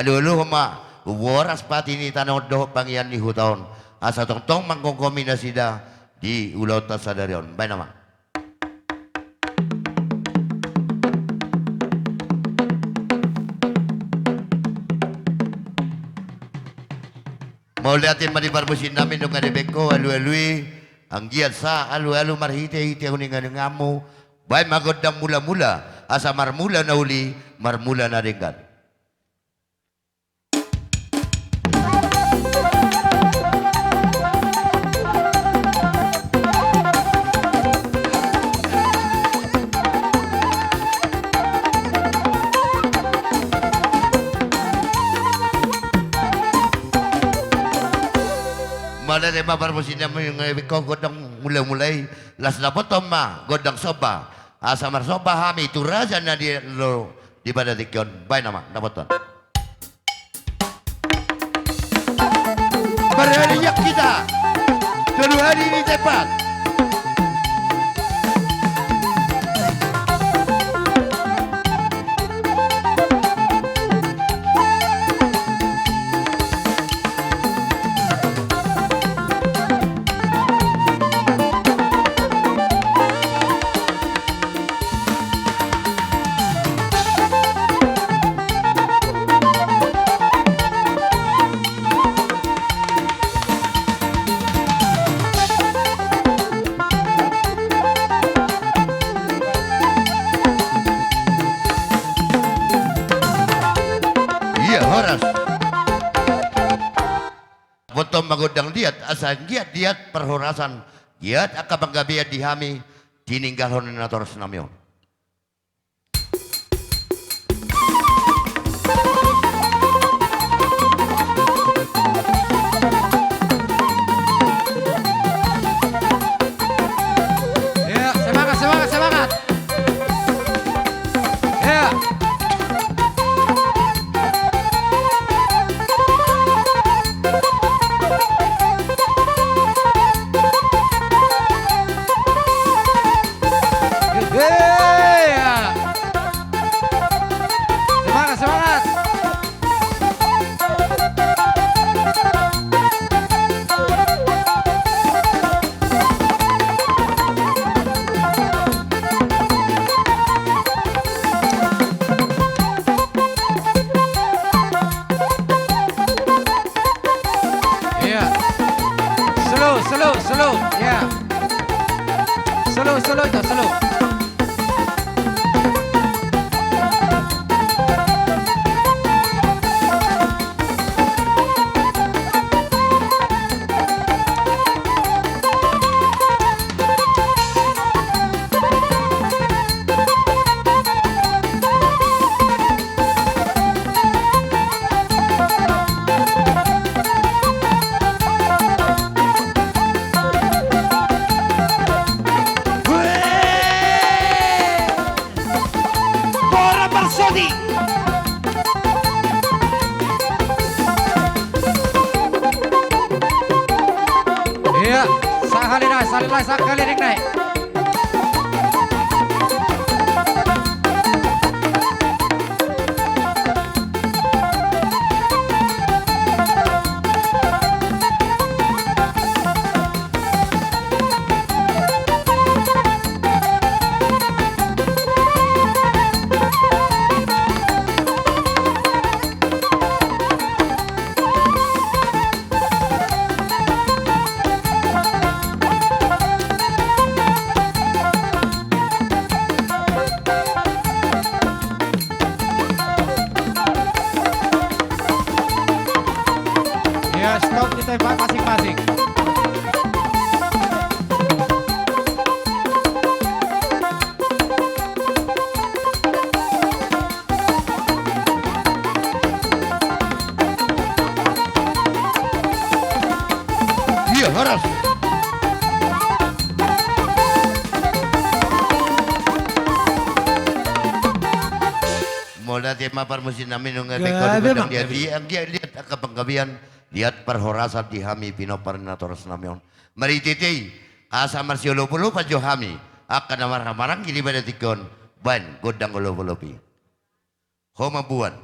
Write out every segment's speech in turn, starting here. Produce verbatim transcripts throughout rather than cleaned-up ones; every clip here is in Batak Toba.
Alualuhon ma, umboras pati ni tano on dohot pangian ni huta on, asa tongtong manggomgomi nasida di ulaonta sadari on. Baen ma. Mauliate ma di parmusik nami, nunga dibaen ho alualu i, anggiat sa alualu marhitehite uninguninganmu, baen ma gondang mulamula, asa marmula na uli, marmula na denggan. Mauliate ma parmusik nami, nunga dibaen ho gondang mulamula i, laos dapothon ma gondang somba, asa marsomba hami tu raja na di lo di pada tingki on. Baen ma, dapothon. Berani ya kita. Dua hari ini tepat. Ia horas. Dapothon ma gondang liat, asa anggiat liat parhorasan, liat angka panggabean di hami, tininggalhon ni natoras nami on. Iya, semangat, semangat, semangat. Iya. Iya. Semangat, semangat. Iya. Slow, slow, slow. Iya. Slow, slow itu, slow. Bora Marsudi. Iya, sakali nai, sakali nai, sakali nai. Ya, stop kita, Pak, masing-masing. Iya, horas. Mauliate ma parmusik nami, nunga dibaen ho gondang liat i, anggiat liat angka panggabean, liat parhorasan di hami pinompar ni natoras nami on. Marhitehite i, asa marsiolopolopan jo hami angka na marhahamaranggi di pada tingki on, baen gondang olopolop i. Ho mamboan.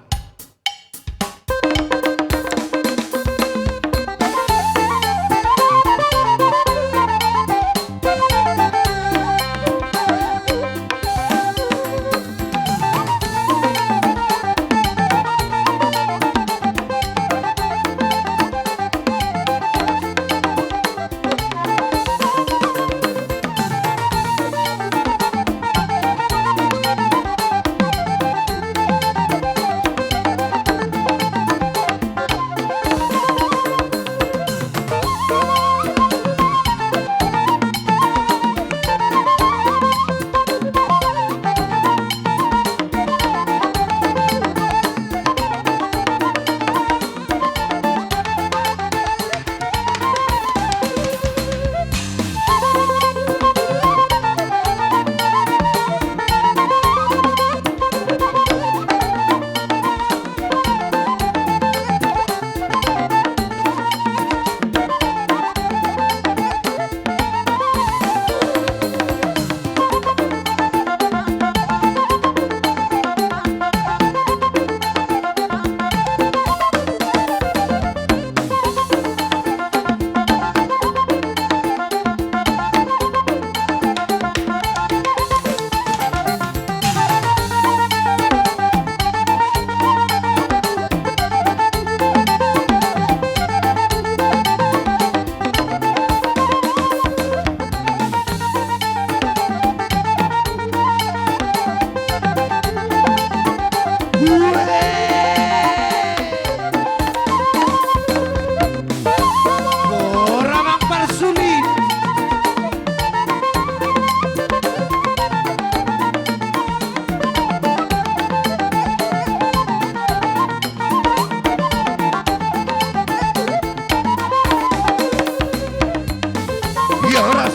Horas.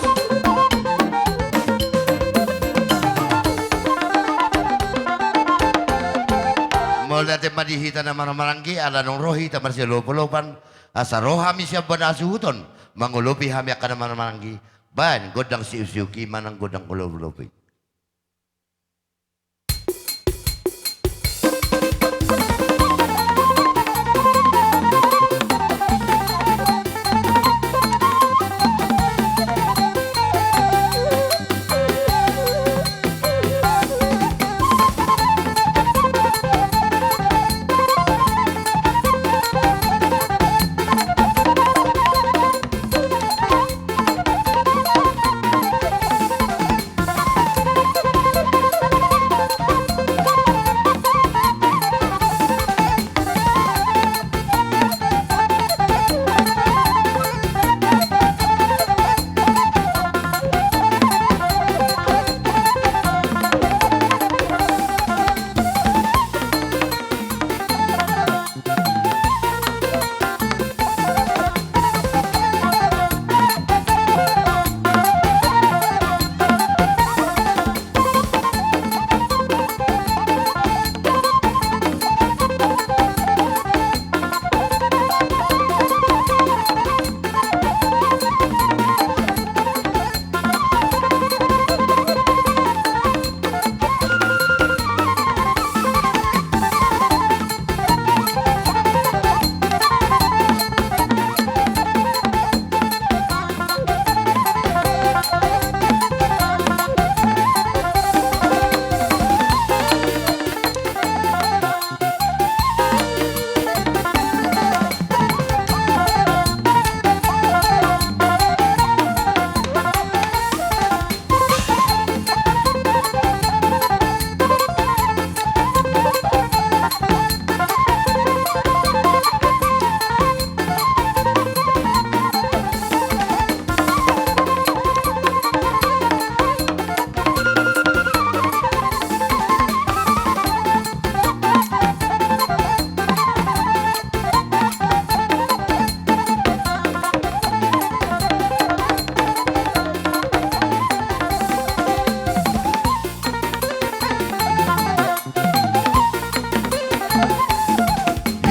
Mauliate ma di hita na marhahamaranggi, ala naung ro hita marsiolopolopan, asa ro hami sian bona hasuhuton, mangolopi hami angka na marhahamaranggi, baen gondang siuksiuksi manang gondang olopolopi.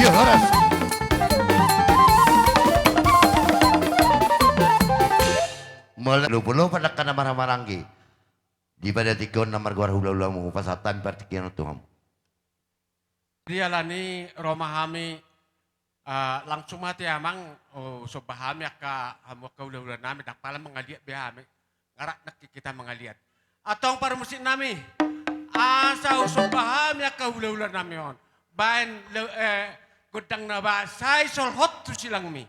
Ia horas. Molo lopolopan angka na marhahamaranggi, di pada tingki on na margoar hulahulamu, hupasahat hami partingkian on tu hamu. Jadi alani ro ma hami, ah, langsung ma ate amang, oh, somba hami angka hamu angka hulahulanami, ndang pala mangaliat be hami, nga rap nangkin hita mangaliat. Antong parmusiknami, asa husomba hami angka hulahulanami on, baen le-, eh, gondang na ba sai solhot tu silangmi.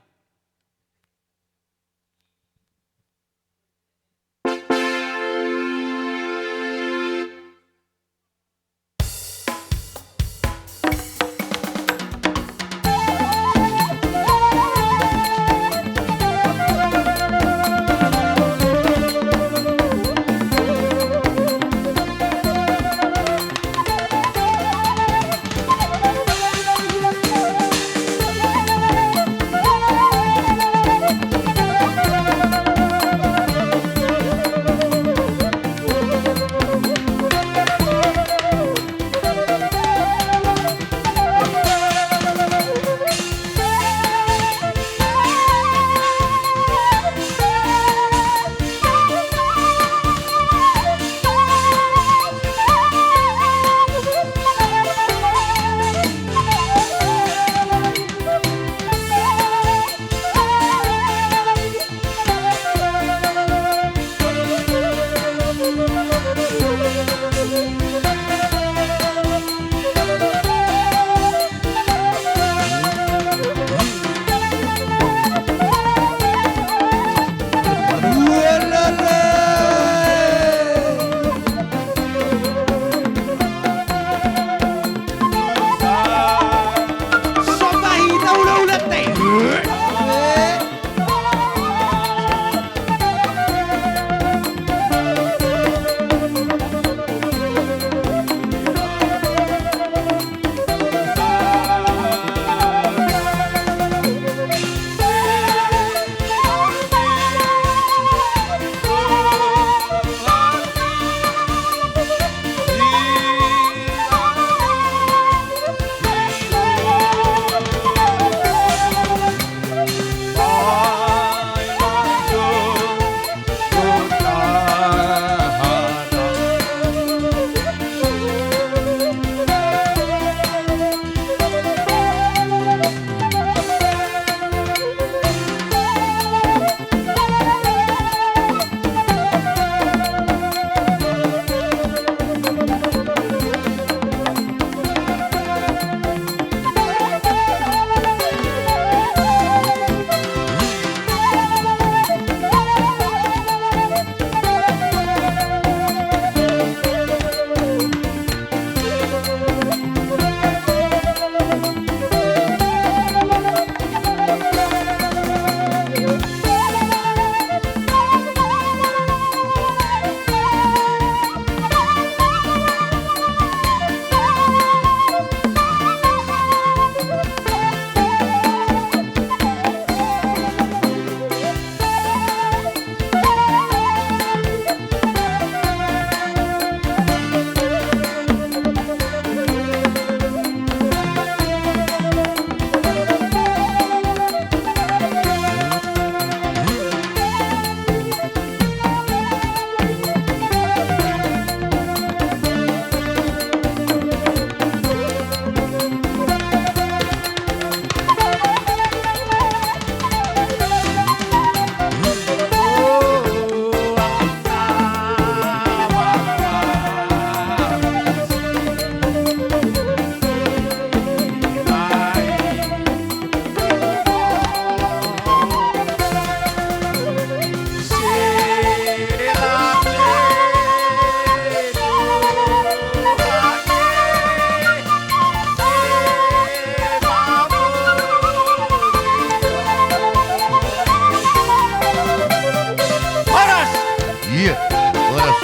Iya, horas.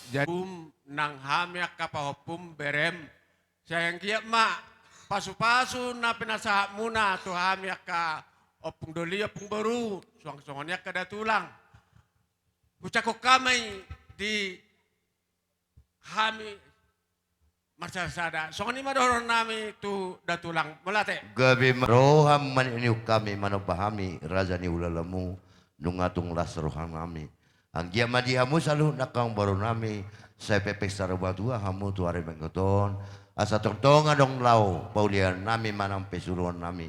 Jadi, um, nang hami angka pahompum berem, sai anggiat ma pasu-pasu na pinasahatmuna tu hami angka ompung doli, ompung boru, suang songon i angka datulang. Hucakap hami di hami marsada-sada. Songon i ma dohonon nami tu datulang, mauliate. Gabe ma roham maniuk-niuk hami, manomba hami raja ni hulahulamu, nunga tung las roha nami. Anggiat ma di hamu saluhut angka boru nami, sai pepeng saur matua hamu tu ari mangihuthon. Asa tongtong adong laho paulihon nami manang pe suluhon nami.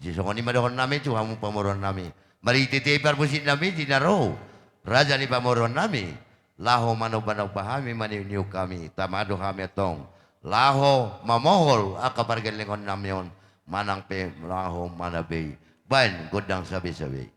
Jadi songon i ma dohonon nami tu hamu pamoruon nami. Marhite-hite parmusik nami di na ro raja ni pamoruon nami, laho manomba-nomba hami, maniuk-niuk hami, tama do hami antong laho mamohol angka pargellengon nami on, manang pe laho manabei baen gondang sabe-sabe.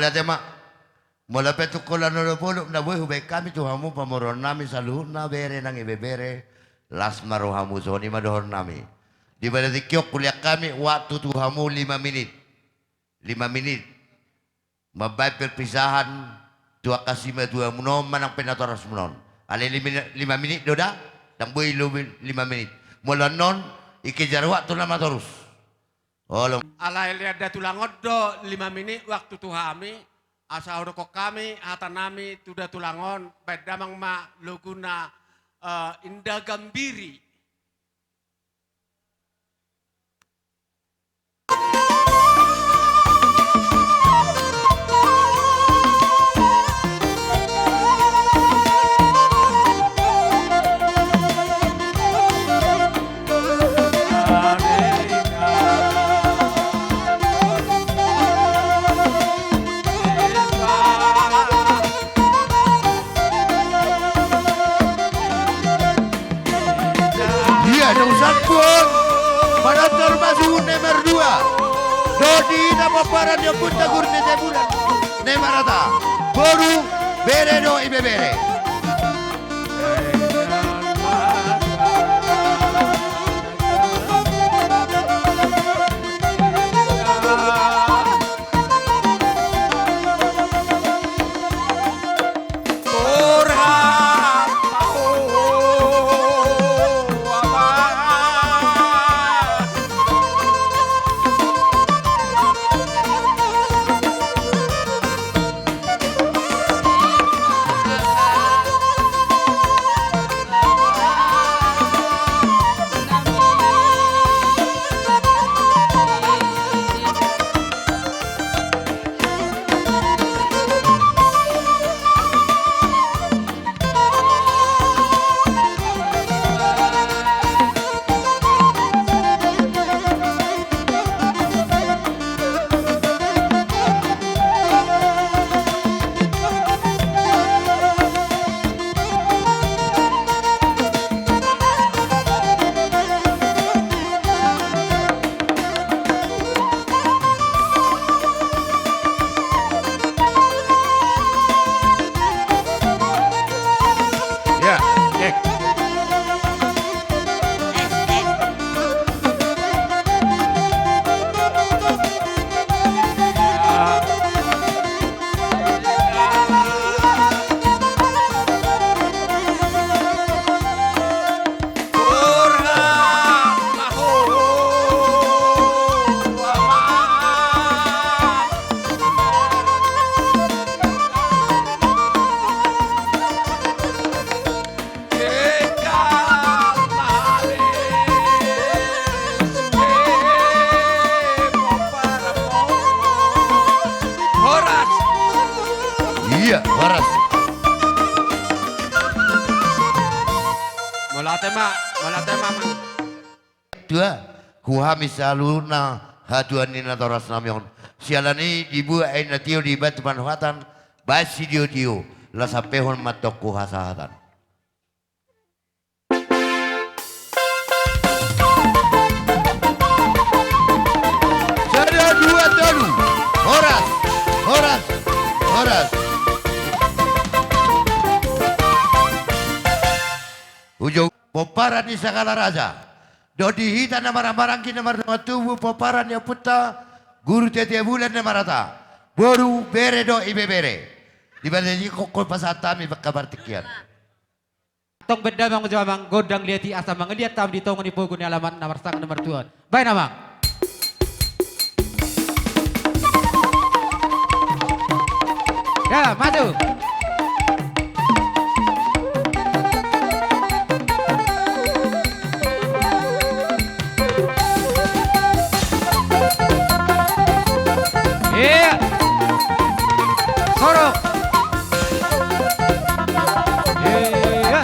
Ate ma. Molo pe tung holan na boi hubaen hami tu hamu pamoruon nami saluhutna bere nang ibebere, las ma rohamu, songon i ma dohonon nami. Di bagasan tingki on hulean hami waktu tu hamu lima menit. Lima menit. Mambaen perpisahan tu angka simatuamuna on manang pe natorasmuna on. Alai lima, lima menit do da, ndang boi lobi lima menit. Molo annon, dikejar waktu nama torus. Olo. Alai lean da tulang on do lima menit waktu tu hami, asa hudokkon hami hata nami tu da tulang on, baen damang ma laguna, eh, Indah Gambiri. Ia, dung sampul, manortor ma suhut na mardua. Dohot di hita pomparan ni ompunta Guru Tete Bulan na marata. Boru, bere dohot ibebere. Ya, cek. Horas. Ia, horas. Mauliate ma, mauliate ma, Amang. Tua, tu hami saluhutna hatuan ni natorasnami on. Siala ni i dibuat aek na tio dibaen tu pandohatan, baen sitiotio, laos ampehon ma antong tu hasahatan. Sada, dua, tolu. Horas, horas, horas. Ujung pomparan ni Sagala Raja. Dohot di hita na marhaha maranggi na mardongan tubu, pomparan ni ompunta Guru Tete Bulan na marata. Boru, bere dohot ibebere. Di bagasan tingki on pasahat hami angka partingkian. Tong baen damang jo, Amang, gondang liat i asa mangaliat hami di tonga ni pogu ni alaman na marsangap na martua on. Baen, Amang. Ya, maju. Iya. Sorok. Iya.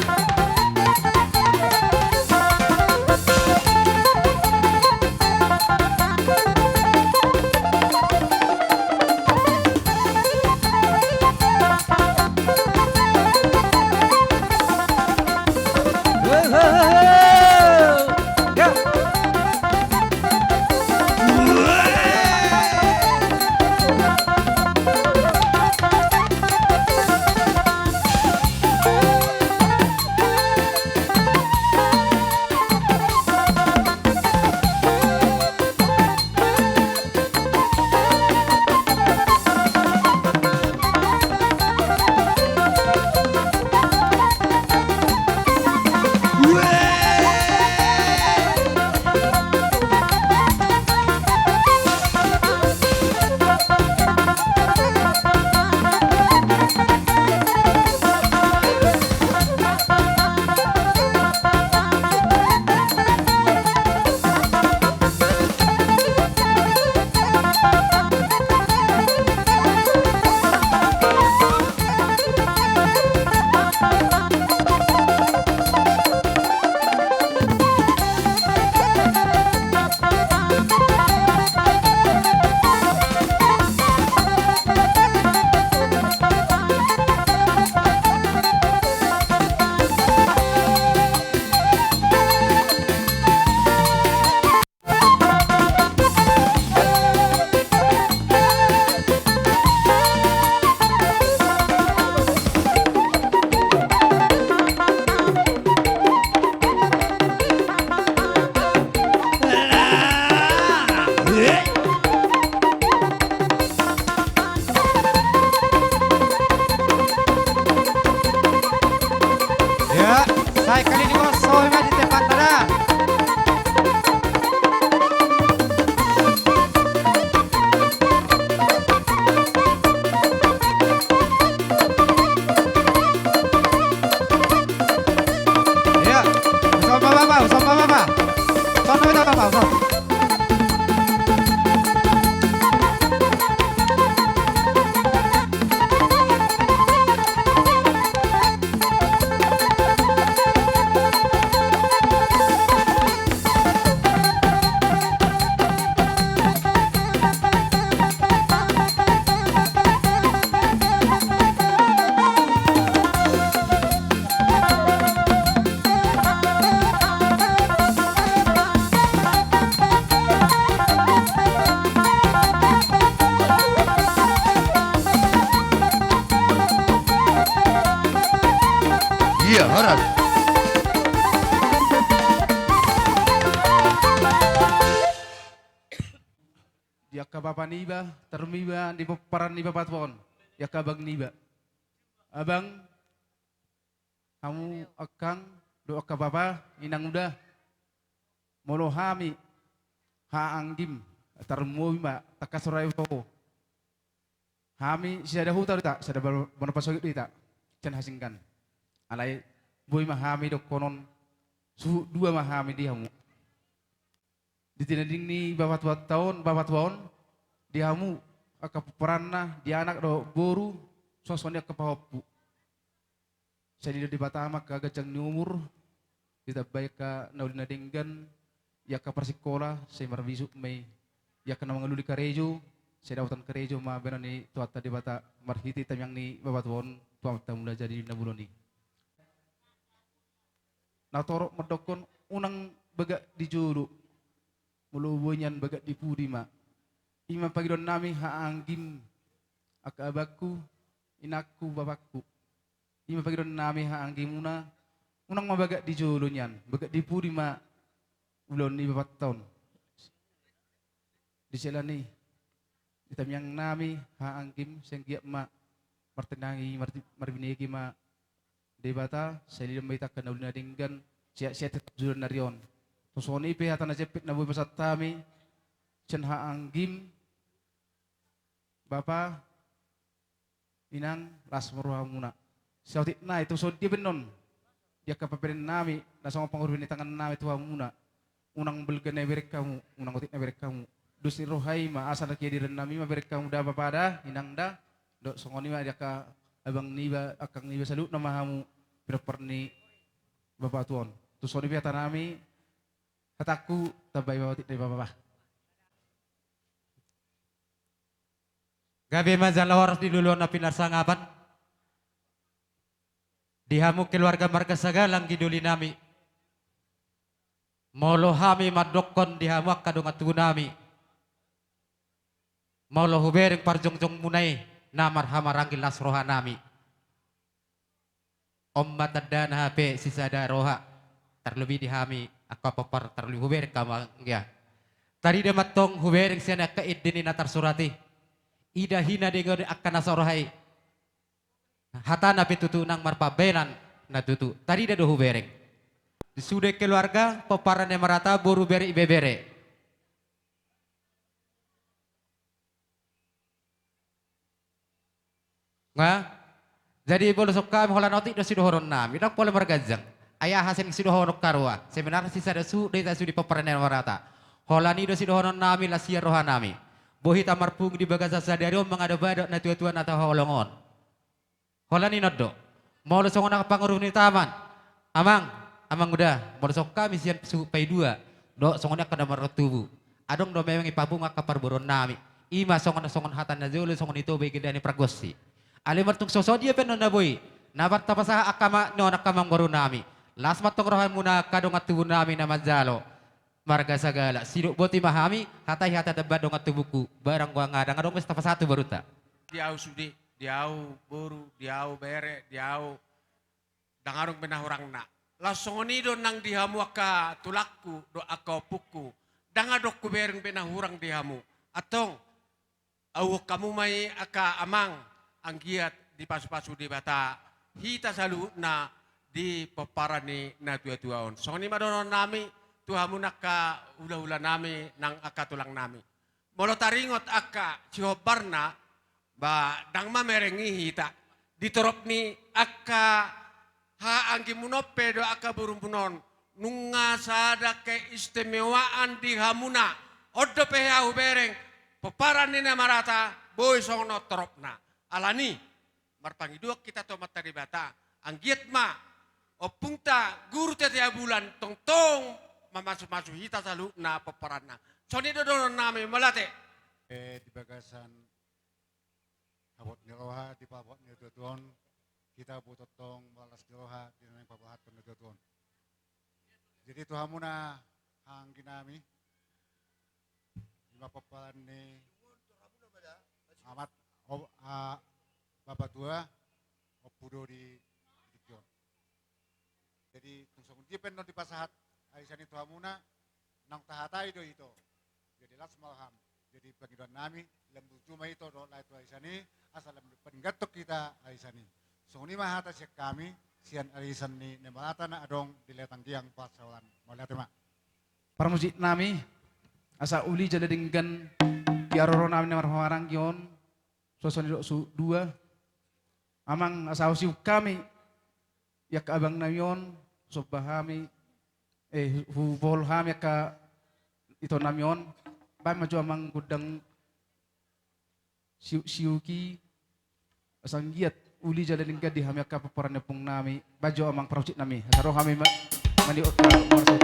Ai kali ni bos, so ima di tempat pada. Iya. Usaha apa, Bapak? Usaha apa, Bapak? Usaha apa, Bapak? Usaha. Iya, horas. Di angka bapa niba, tarlumobi ma di pomparan ni bapa tuaon, di angka abang niba. Abang, hamu angkang, dohot angka bapa, inang uda. Molo hami, haha anggim, tarlumobi ma, tangkas ro hami tu ho. Hami sisada huta do hita, sada bona pasogit do hita, sian Hasinggan. Alai, boi ma hami dohonon, suhut dua ma hami di hamu. Di tinading ni bapa tuaonta on, bapa tuaon, di hamu, angka pomparanna, di anak dohot boru, songon i angka pahompu. Sai didok Debata ma angka ganjang ni umur, ditambai angka na uli na denggan, i angka parsingkola, sai marbisuk ma i, i angka na mangalului karejo, sai dapotan karejo ma bahenon ni Tuhanta Debata, marhite tangiang ni bapa tuaon, tu amanta Mulajadi Nabolon i. Na torop mandokkon unang bagak di jolo, molo boi nian bagak di pudi ma. Ima pangidoan nami haha anggim, angka abangku, inangku, bapangku. Ima pangidoan nami haha anggimuna, unang ma bagak di jolo nian, bagak di pudi ma ulaon ni bapanta on. Di sela ni i, di tangiang nami haha anggim, sai anggiat ma martinangi, marti-, marbinege ma Debata, sai dilehon ma hita angka na uli na denggan, sehat-sehat tetap joloan ni ari on. Songon i pe hata na jempek na boi pasahat hami, sian haha anggim, bapa, inang, las ma rohamuna. Saotik nai, tung songon dia pe annon, di angka pambahenan nami, na songon pangurupion ni tangan nami tu hamuna. Unang balga na ibereng hamu, unang otik na ibereng hamu. Dos ni roha i ma, asa na hadiran nami ma bereng hamu da bapa da, inang da. Dohot songon i ma di angka abang niba, angkang niba saluhutna ma hamu, pinompar ni bapa tuaon. Tung songon i pe hata nami, hatangku, tambai ma otik nai bapa. Gabe ma jala horas di luluan na pinarsangapan. Di hamu keluarga marga Sagala anggi doli nami. Molo hami mandokkon di hamu angka dongan tubu nami. Molo hubereng parjongjongmuna i na marhahamaranggi las roha nami. On ma tandana hape sisada roha, tarlobi di hami angka pompar tarlobi hubereng hamu anggia. Tarida ma antong hubereng sian angka ende ni na tarsurat i. Ida hina denggan angka na saroha i. Hatana pe tutu nang marpambahenan na tutu. Tarida do hubereng. Di sude keluarga, pomparan ni marata, boru bere ibebere. Nga? Jadi molo songon hami holan otik do sidohonon nami, ndang pola marganjang. Ai aha sian sidohonon haroa, sebenarna sisada suhut do hita sude pomparan ni marata. Holan i do sidohonon nami, las ia roha nami. Boi hita marpungu di bagasan sadari on mangadop-adop na tua-tua na tahaholongi on. Holan i non do. Molo songon angka pangurupion ni taman. Amang, amang uda, molo songon hami sian suhut paidua. Dohot songon i angka na martubu. Adong do memang i papungu angka parboruon nami. I ma songon, songon hata na jolo, songon i tabo i genda ni pargonsi. Alai martung songon dia pe annon na boi. Na martapasahat angka ma, non angka amangboru nami. Las ma antong rohamuna angka dongan tubu nami na manjalo. Marga Sagala, sidok boti ma hami, hata i hata tamba dongan tubungku, barang nga ndang adong mes tapasahat tu borunta. Di au sude, di au boru, di au bere, di au ndang adong be na hurangna. Laos songon i do nang di hamu angka tulangku, dohot angka ompungku, ndang adong hubereng be na hurang di hamu. Antong, auhon hamu ma i angka amang, anggiat dipasupasu Debata hita saluhutna di pomparan ni natuatua on. Songon i ma dohononnami tu hamu angka hulahulanami nang angka tulangnami. Molo taringot angka sihombarna, ba ndang mamereng i hita. Di torop ni angka haha anggimu on pe do angka borumuna on, nunga sada keistimewaan di hamuna. On dope hea hubereng, pomparan ni na marata boi songon on toropna. Alani, marpangidoan hita tu Amanta Debata, anggiat ma ompungta Guru Tetea Bulan tongtong mamasumasu hita saluhutna pomparanna. Songon i do dohononnami, mauliate. Eh, di bagasan habot ni roha di pabuat ni natuatua on, hita boi tongtong marlas ni roha di na naeng pabuathon ni natuatua on. Jadi tu hamuna haha angginami, ima pomparan ni amat, o, a, bapatua, ompu do di, di tingki on. Jadi tung songon dia pe annon dipasahat arisan i tu hamuna, naung tahatai do ito. Jadi las ma roham. Jadi pangidoannami, lam burju ma ito dohot lae tu arisan i, asa lam paninggantong hita arisan i. Songon i ma hata sian hami, sian arisan ni na marata na adong di Letang Giang Parsaoran. Mauliate ma. Parmusiknami, asa uli jala denggan di haroronami na marhahamaranggi on, suasana dok su dua. Amang, asa husiuk hami i angka abangnami on, somba hami, eh, hu-, hupohol hami angka itonami on, baen ma jo amang gondang siuksiuki, asa anggiat uli jala denggan di hami angka pomparan ni ompungnami, baen jo amang parmusiknami, asa ro hami ma-, maniuk angka marsoto.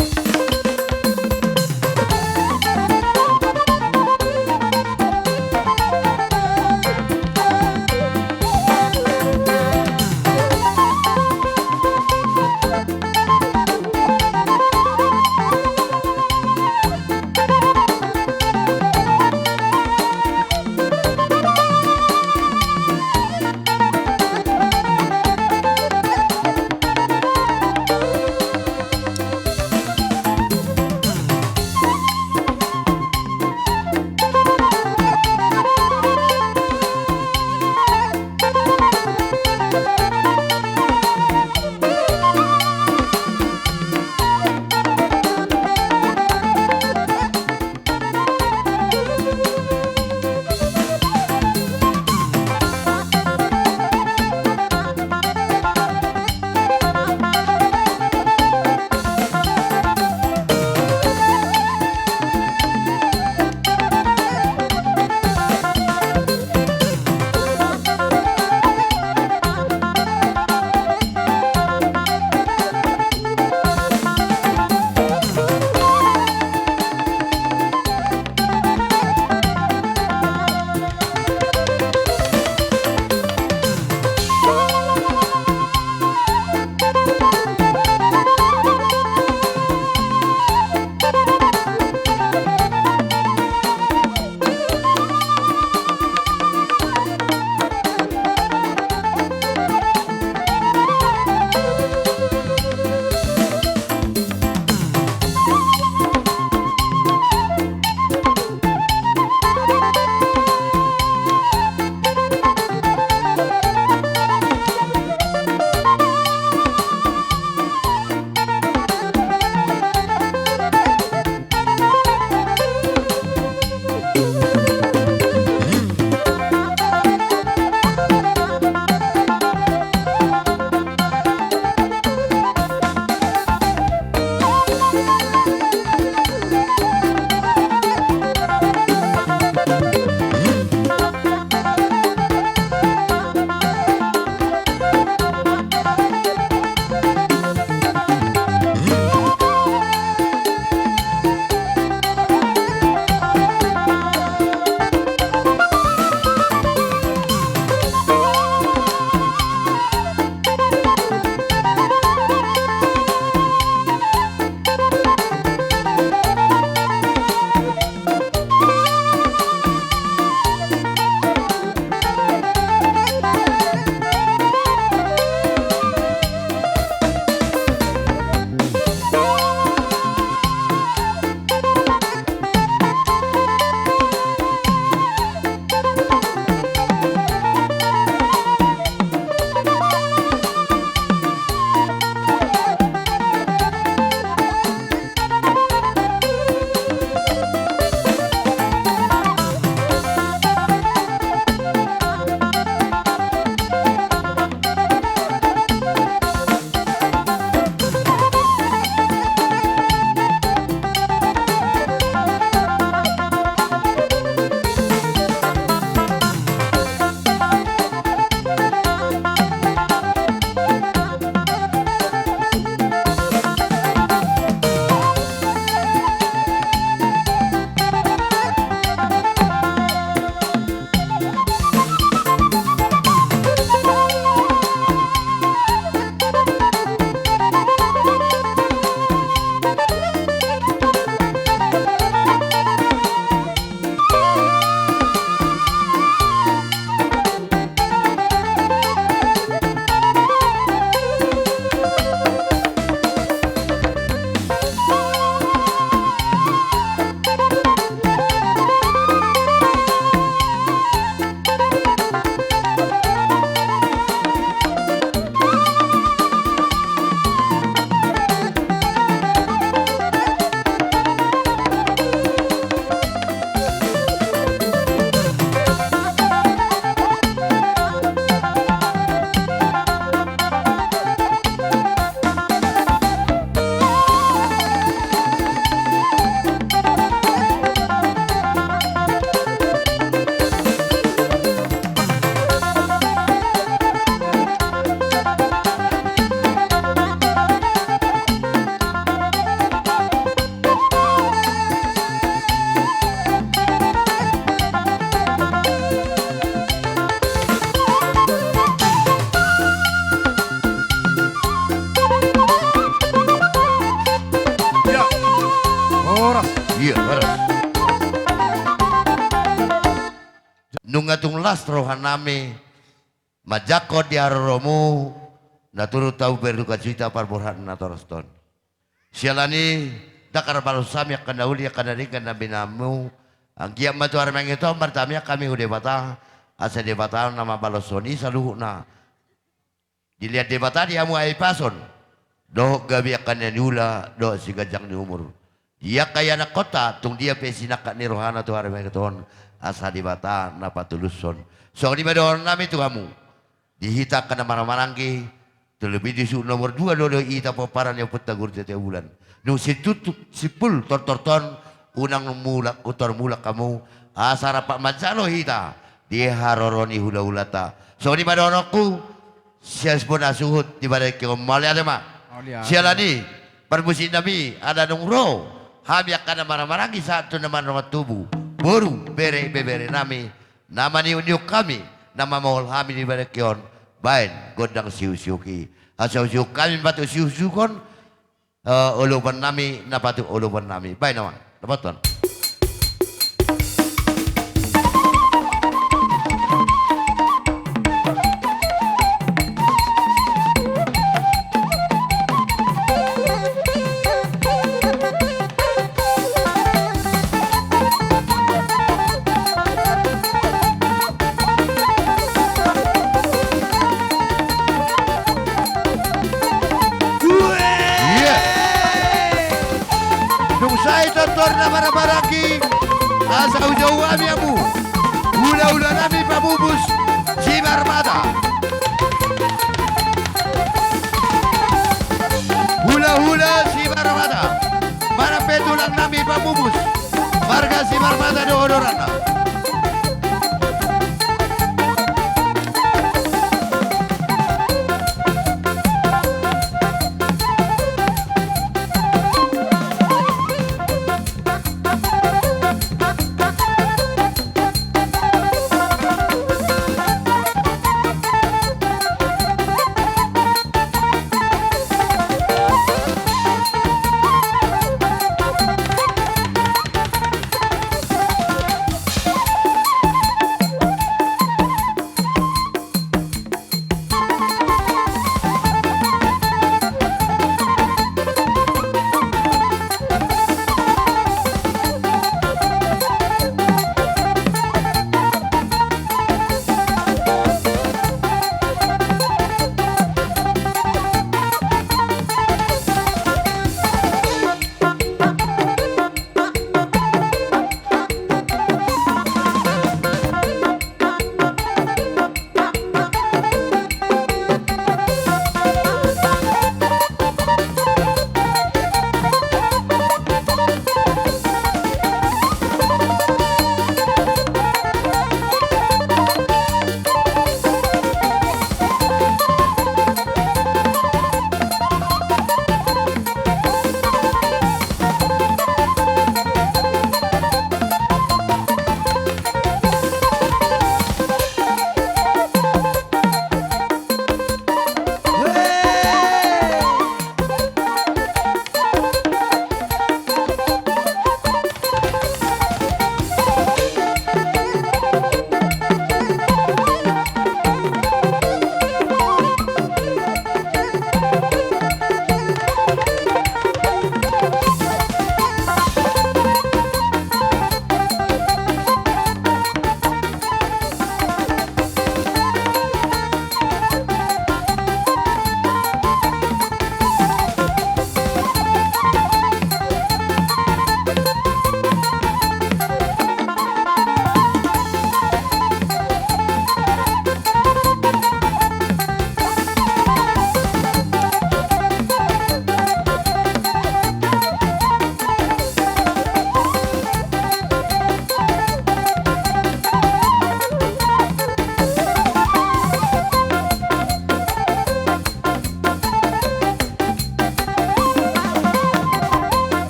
tung las rohanami manjangkon di haroromu, na turut hami berdukacita parborhat natoraston. Siala ni i, ndang tarbalos hami angka na uli, angka na denggan na binahenmu. Anggiat ma tu ari mangido on martamiang hami tu Debata, asa Debata na mambaloshon i saluhutna. Dilehon Debata di hamu hahipason dohot gabe angka na niula dohot siganjang ni umur. Di angka ianakhonta, tung dia pe sinangkap ni rohana tu ari mangido on, asa Debata na patulushon. Songon i ma dohononnami tu hamu. Di hita angka na marhahamaranggi, terlebih di suhut nomor dua do hita pomparan ni Ompunta Guru Tete Bulan. Nunga sintutu, simpul tortorton, unang mulak, utor mulak hamu, asa rap manjalo hita di haroro ni hulahulanta. Songon i ma dohononku, sian bona suhut di partingkian on, mauliate ma. Mauliate. Siala ni i, parmusiknami, ala nunga ro hami angka na marhahamaranggi sahat tu na marhahamaranggi tubu, boru, bere, ibeberenami, na maniukniuk hami, na mamohol hami di partingkian on, baen gondang siuksiuk i. Asa usiuk hami ma tu siuksiukhon, eh, olopannami, na patut olopannami. Baen amang, dapothon. Iya. Dung sae tortor na marhahamaranggi, asa hujou hami hamu hulahulanami Pamupus Simarmata. Hulahula Simarmata. Manang pe tulangnami Pamupus, marga Simarmata do hodoranna.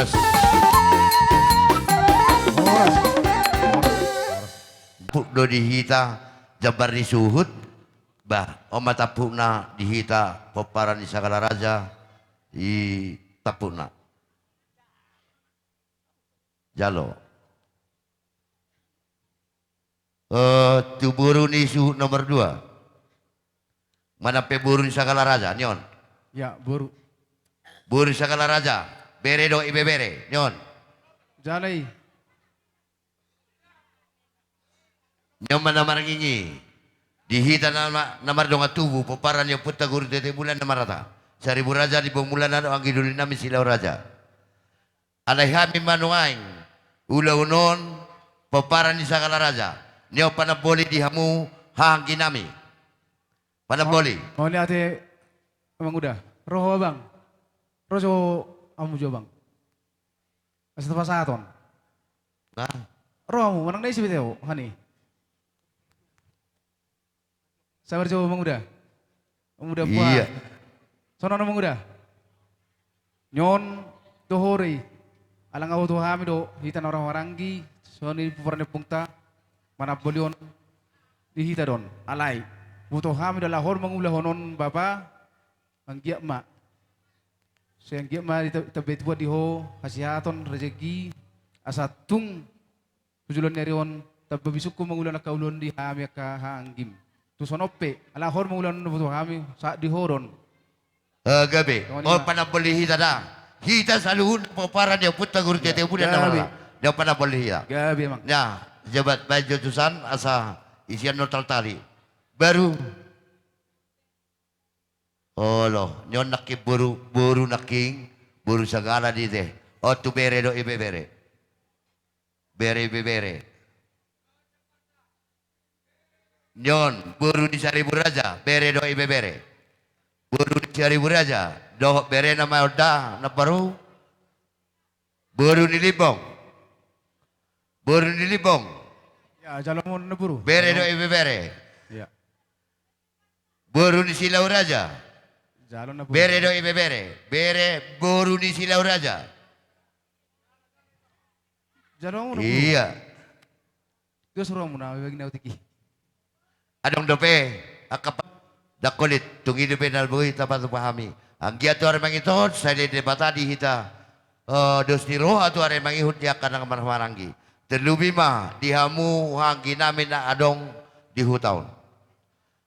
Horas. Horas. Horas. Tampuk do di hita jambar ni suhut. Bah, on ma tampukna di hita pomparan ni Sagala Raja, i tampukna. Jalo. Eh, tu boru ni suhut nomor dua. Manang pe boru ni Sagala Raja, ni on. Ya, boru. Boru ni Sagala Raja, bere dohot ibebere, ni on. Jalo i. Ni on ma na marngingi. Di hita na, na mardongan tubu, pomparan ni ompunta Guru Tete Bulan na marhata: Saribu Raja, Limbong Mulana dohot anggi doli nami Silau Raja. Alai hami ma nuaeng ulaon on pomparan ni Sagala Raja. Ni on panamboli di hamu haha anggi nami. Panamboli. Mauliate, Amang Uda. Ro ho, Abang. Ro jo hamu jo, Abang. Asa tapasahaton. Nah. Ro hamu, manang na ise be tio, hani. Sabar jo, Amang Uda. Amang Uda Puan. Iya. Songon on, Amang Uda. Ni on do ho do i. Ala nga huboto hami do hita na marhahamaranggi, songon i pomparan ni ompunta, manamboli on di hita do on. Alai huboto hami do ala ho mangulahon on, Bapa. Anggiat ma. Sai anggiat ma ditambai Tuhan di ho hasehaton, rezeki, asa tung tu joloan ni ari on tamba bisuk ho mangulahon angka ulaon di hami angka haha anggim. Tung songon on pe, ala ho mangulahon on, huboto hami sahat di ho do on. Eh, gabe. Songon i ma. On panamboli hita da. Hita saluhutna pomparan ni ompunta Guru Tete Bulan na marhata. Gabe. Ni on panamboli hita. Gabe, Amang. Nah, jabat baen jo tusan asa isian no taltali. Baru. Olo, ni on nangkin boru, boru nangkin, boru Sagala di te. On tu bere dohot ibebere. Bere ibebere. Ni on, boru ni Saribu Raja, bere dohot ibebere. Boru ni Saribu Raja, dohot berena ma on da, na baru. Boru ni Limbong. Boru ni Limbong. Ya, jalo ma on, na boru. Bere dohot ibebere. Ya. Boru ni Silau Raja. Jalo na boru. Bere dohot ibebere. Bere, boru ni Silau Raja. Jalo ma on, na boru. Iya. Dos rohamuna, bagi na utik i. Adong dope angka pa-, ndang holit, tung i dope na boi tapatupa hami. Anggiat tu ari mangihut on, sai dibahen Debata di hita, eh, dos ni roha tu ari mangihut di angka na marhahamaranggi. Terlebih ma di hamu haha anggi nami na adong di huta on.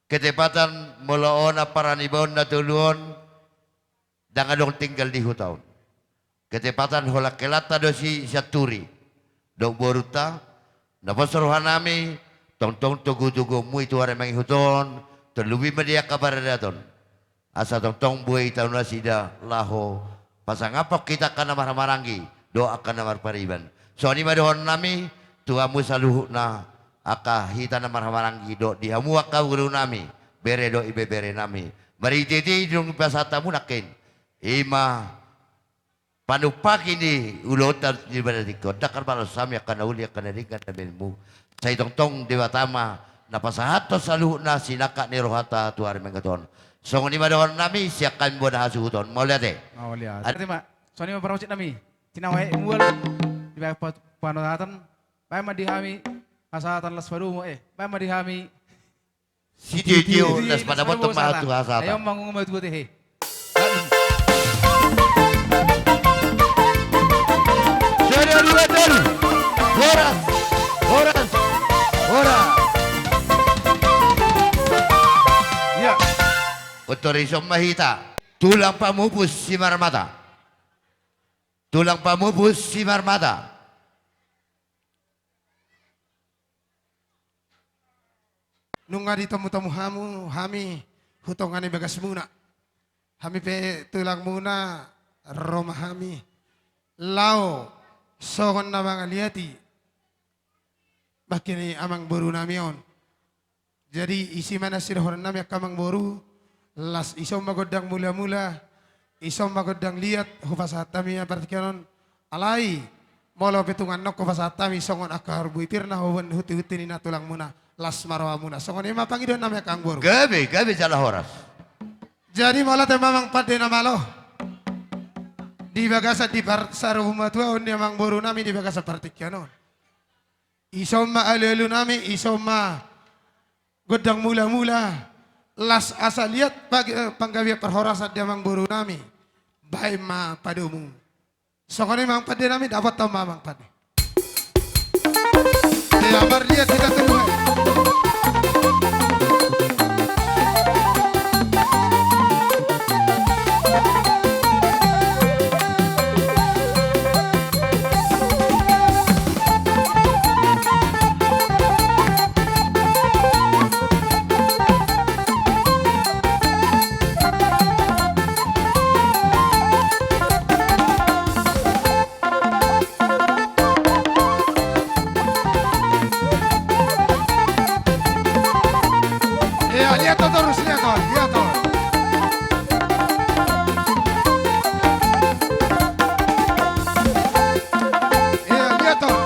Ketepatan molo on ampara ni baon na tolu on, ndang adong tinggal di huta on. Ketepatan holan helanta do si Sianturi dohot borunta, na pos roha nami, tongtong togutoguonmu i tu ari mangihut on, terlebih ma di angka paradaton. Asa tongtong boi tahu nasida laho pasangaphon hita angka na marhahamaranggi dohot angka na marpariban. Songon i ma dohonon nami tu hamu saluhutna angka hita na marhahamaranggi dohot di hamu angka boru nami, bere dohot ibebere nami. Marhitehite i dung dipasahat hamu nangkin. I ma panumpahi ni ulaonta di bagasan tingki on, ndang tarbalos hami angka na uli angka na denggan na baenmu. Sai tongtong Debata ma na pasahathon saluhutna sinangkap ni rohanta tu ari mangihut on. Songon i ma dohonon nami sian hami bona hasuhuton. Mauliate. Mauliate. Ad- Ate ma, songon i ma parmusik nami. Tinawa e mual di baen pa-, panutatan. Baen ma di hami hasahatan las padomu, eh, baen ma di hami. Sitio-tio, las padapothon ma tu hasahatan. Ayo, mangungu ma tu bote, he. Sada, dua, tolu. Horas. Horas. Horas. Ya. Otorison ma hita. Tulang pamupus Simarmata. Tulang pamupus Simarmata. Nunga ditomutomu hamu hami tu tonga ni bagasmuna. Hami pe tulangmuna ro ma hami laho songon na mangaliati bangke ni amangboru nami on. Jadi isi ma na sidohonon nami angka amangboru, las ison ma gondang mulamula, ison ma gondang liat hupasahat hami ia partingkian on. Alai molo pe tung annon hupasahat hami songon angka harbue pir na huboan hunti-hunti ni na tulangmuna, las ma rohamuna. Songon i ma pangidoan nami angka amangboru. Gabe, gabe jala horas. Jadi molo ate ma amang pande na malo. di bagasan di par-, sarumatua on ni amangboru nami di bagasan partingkian on. Ison ma alualu nami, ison ma gondang mulamula, las asa liat pag-, eh, panggabean parhorasan di amangboru nami. Baen ma padomu. Songon i amang pande nami, dapothon ma amang pande. Ia, marliat hita tolu. Ia, lihat tuh terus, lihat tuh, lihat tuh. Ia, lihat tuh.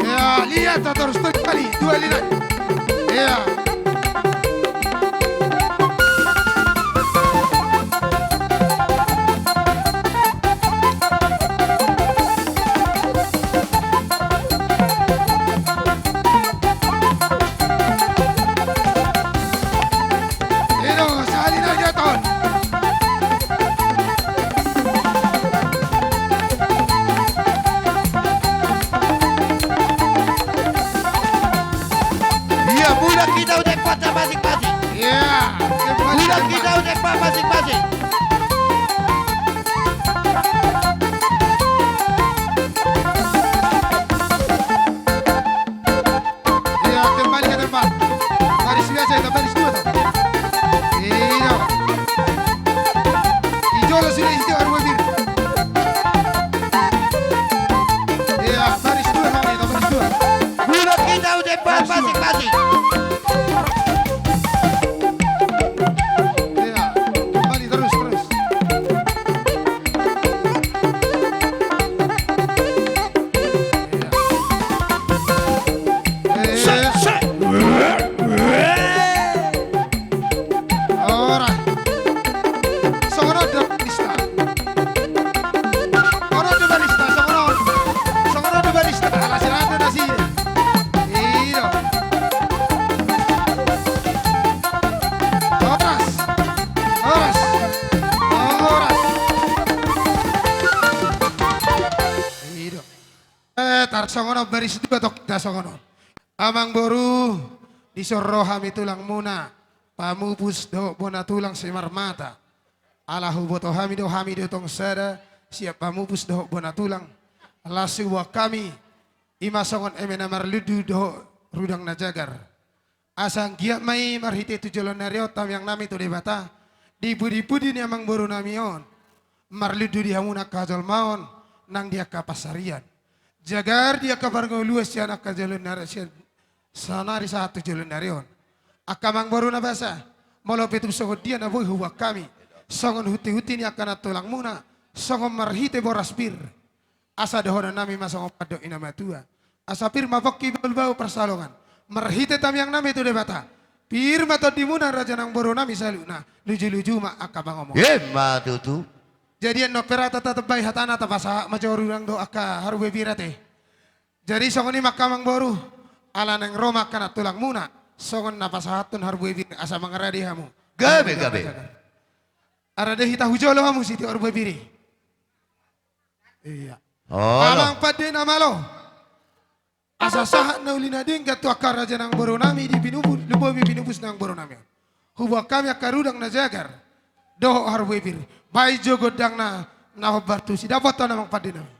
Ia, lihat tuh terus, terus kali, dua kali lagi. Ia. Ia, mulak hita tu tempat masing-masing. Ia, mulak hita tu tempat masing-masing. Ia, kembali ke tempat. Baris biasa, baris dua tuh. Iya. Ijo lo sudah ijo, aduh, anjir. Iya, baris dua, baris dua. Mulak hita tu tempat masing-masing. Iya, kembali terus, terus. Iya. Iya. Ora. Songon on do barista. Songon on do barista, songon on. Songon on do barista, ala sirata nasi. Ido. Horas. Horas. Horas. Ido. Eh, tarsongon on baris dua tok, tarsongon on. Amang boru, dison ro hami tulangmuna, pamupus dohot bona tulang Simarmata. Ala huboto hami do hami do tong sada, sian pamupus dohot bona tulang. Las huboan hami, i ma songon eme na marlundu dohot rudang na jagar. Asa anggiat ma i marhite tu joloan ni ari on tamiang nami tu Debata, di pudi-pudi ni amang boru nami on, marlundu di hamuna angka jolma on, nang di angka pansarian. Jagar di angka parngoluan sian angka joloan ni ari, sian saonari sahat tu joloan ni ari on. Angka amang boru na basa, molo pe tung songon dia na boi huboan hami, songon hunti-hunti ni angka nantulangmuna, songon marhite boras pir. Asa dohonon nami ma songon pandok ni na matua. Asa pir ma pongki bahul-bahul pansalongan. Marhite tamiang nami tu Debata. Pir ma tondimuna raja nang boru nami saluhutna. Luju-luju ma angka pangomoan. Ima tutu. Jadi annon pe ra tatambai hatana tapasahat ma jo rudang dohot angka harbue pir ate. Jadi songon i ma angka amang boru. Ala naeng ro ma angka nantulangmuna. Songon na pasahathon harbue pir asa mangarade hamu. Gabe, gabe. Arade hita hu jolo hamu sitio harbue pir i. Iya. Olo. Amang pande na malo. Asa sahat na uli na denggan tu angka raja nang boru nami di pinupu-, lumobi pinupus nang boru nami. Huboan hami angka rudang na jagar. Dohot harbue pir. Baen jo gondangna na hombar tusi. Dapothon amang pande nami.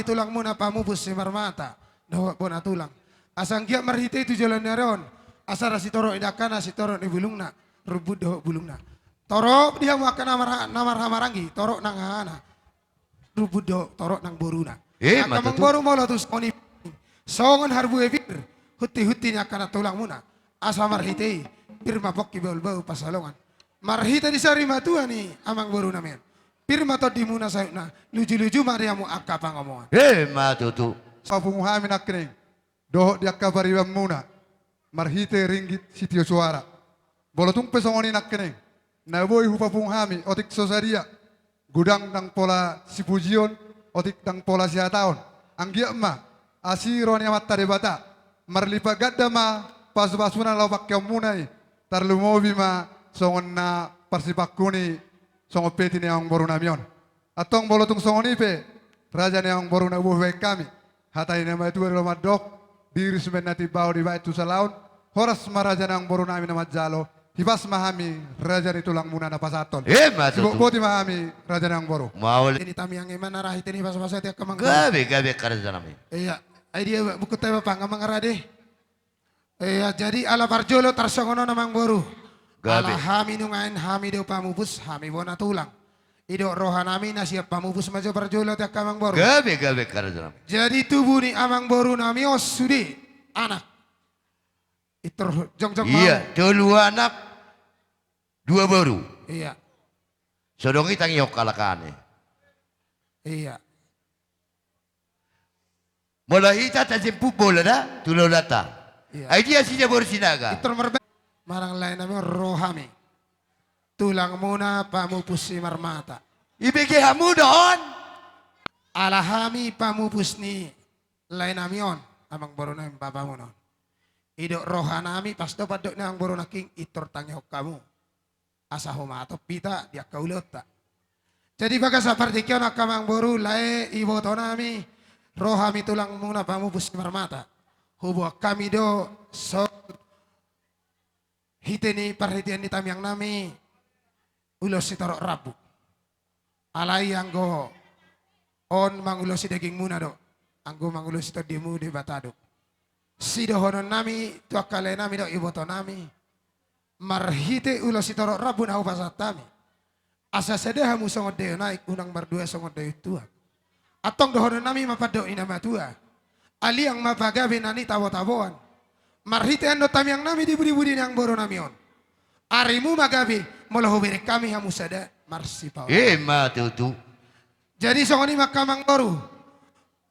tulangmuna Pamupus Simarmata dohot bona tulang. Asa anggiat marhite i tu joloan ni ari on, asa ra sitorop ni dangkana, sitorop ni bulungna, rumbun dohot bulungna. Torop di hamu angka na marha-, na marhahamaranggi, torop nang hahana, rumbun dohot torop nang boruna. Eh, angka ma tutu. Amangboru, molo tung songon i, songon harbue pir, huntihunti ni angka na tulangmuna. Asa marhite i, pir ma pongki, bahulbahul pansalongan. Marhite ni sari matua ni amangborunami on, pir ma tondimuna sautna, lujuluju ma di hamu angka pangomoan. Eh, ma tutu. Papungu hami nangkining dohot di angka paribanmuna marhite ringgit sitio suara. Molo tung pe songon i nangkining, na boi hupapungu hami otik so sadia, godang ndang pola sipujion, otik ndang pola sihataon. Anggiat ma asi roha ni Amanta Debata, marlipat ganda ma pasupasuna laho pangkeonmuna i, tarlumobi ma songon na parsipangkuni songon peti ni amangborunami on. Antong molo tung songon i pe, raja ni amangboru, na boi hubaen hami, hata ni na matua do mandok, diri simen na timbao dibaen tu salaon, horas ma raja ni amangborunami na manjalo, hipas ma hami raja ni tulangmuna na pasahathon. Eh, ma tutu. Sibotboti ma hami raja ni amangboru. Mauliate. Ini tamiang i ma na ra hite ni pasu-pasu i, angka amangboru. Gabe, gabe, angka rajanami. Iya, ai dia buku teba pangga mangarade. Iya, jadi ala parjolo tarsongon on, amangboru. Gabe. Ala hami nuaeng, hami do Pamupus, hami bona tulang. Didok rohanami na sian Pamupus ma jo parjolo, ate angka amangboru. Gabe, gabe, angka rajanami. Jadi tubu ni amangborunami on sude anak. Pintor jongjong ma. Iya, tolu anak, dua boru. Iya. So dung i tangihon halak an i. Iya. Molo hita tajemput bola da tu lolanta. Iya. Ai dia si Jabor Sinaga. Pintor marbe-, manang laenami on, ro hami tulangmuna Pamupus Simarmata. Ibege hamu do on. Ala hami pamupus ni laenami on, amangborunami, bapamuna on. Didok rohanami, pas do pandok ni amangboru nangkin, pintor tangihon hamu. Asa humatop hita di angka ulaonta. Jadi bagasan partingkian on, angka amangboru, lae ibotonami, ro hami tulangmuna Pamupus Simarmata. Huboan hami do songon hite ni parhitean ni tamiangnami, ulos sitorop rambu. Alai anggo on mangulosi dagingmuna do, anggo mangulosi tondimu Debata do. Sidohononnami tu angka laenami dohot ibotonami, marhite ulos sitorop rambu na hupasahat hami, asa sada hamu songon daion aek, unang mardua songon daion tuak. Antong dohononnami ma pandok ni na matua: Aliang ma pagabe na nitabotaboan. Marhite on do tamiangnami di pudipudi ni amangborunami on, arimu ma gabe molo hubereng hami hamu sada marsipaon. Ima tutu. Jadi songon i ma, angka amangboru,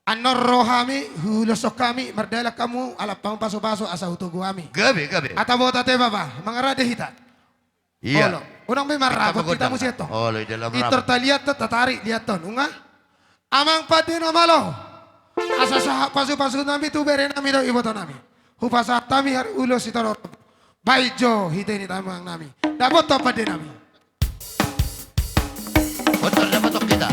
annon ro hami, huuloshon hami, mardalan hamu, alap hamu pasupasu asa hutogu hami. Gabe, gabe. Hata botoon ate bapa, mangarade hita. Iya. Olo, unang be marrapot hita muse antong. Olo, i dalam rap. Pintor taliathon, tatarik liathon, nunga. Amang pande na malo, asa sahat pasupasunami tu berenami dohot ibotonami, hupasahat hami ulos sitorop. Baen jo hite ni tamiangnami. Dapothon pandenami. Botor dapothon hita.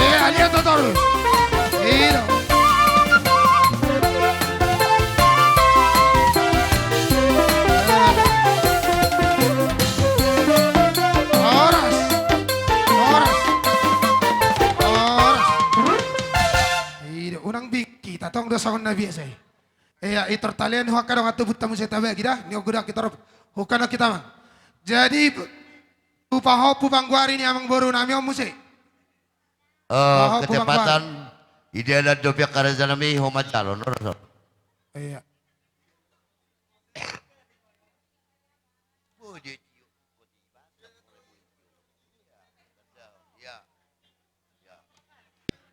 Eh, alian do torus. I do. Horas. Horas. Horas. I do, unang bingkit, antong do songon na biasa i. Ia, pintor talian, ho angka dongan tubu, tamu sai tabagi da, ni ogo da, pintor. Ho angka na hita, amang. Jadi, tu pahompu panggoari ni amangborunami on muse. Eh, pahompu panggoari. Ketepatan, idealan dope angka rajanami, ho manjalo, no, Rasul. Iya.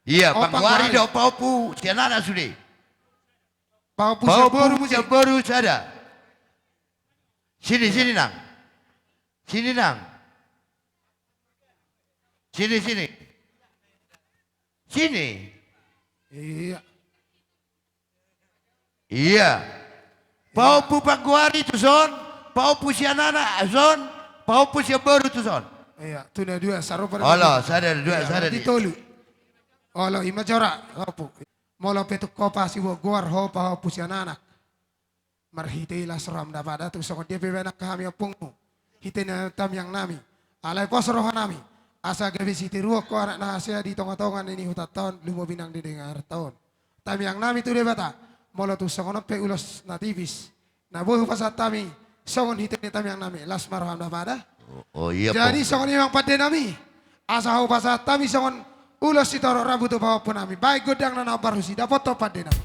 Iya, oh, panggoari, panggoari do, pahompu sian anak sude. Pahompu sian boru muse. Pahompu sian boru sada. Sini, sini, Nang. Sini, Nang. Sini, sini. Sini. Iya. Iya. Pahompu panggoari tuson, pahompu sian anak tuson, pahompu sian boru tuson. Iya, tu na dua, sarupa. Olo, sada, dua, iya, sada, berarti di tolu. Olo, ima jora, pahompu. Molo pe tung ho pasiboan goar, ho pahompu sian anak. Marhite las roham na pada, tung songon dia pe baen angka hami ompungmu. Hite na tamiang nami. Alai pos roha nami. Asa gabe sitiruon ho anak na hasea di tonga-tonga ni hutanta on, lumobi nang di dengaranta on. Tamiang nami tu Debata. Molo tung songon on pe ulos na tipis. Na boi hupasahat hami, songon hite ni tamiang nami, las ma roham na pada. O, o, iya, jadi, Pong, songon i ma pande nami. Asa hupasahat hami songon ulos sitorop rambu tu pahompu nami. Baen gondang na naung parhusi, dapothon pande nami.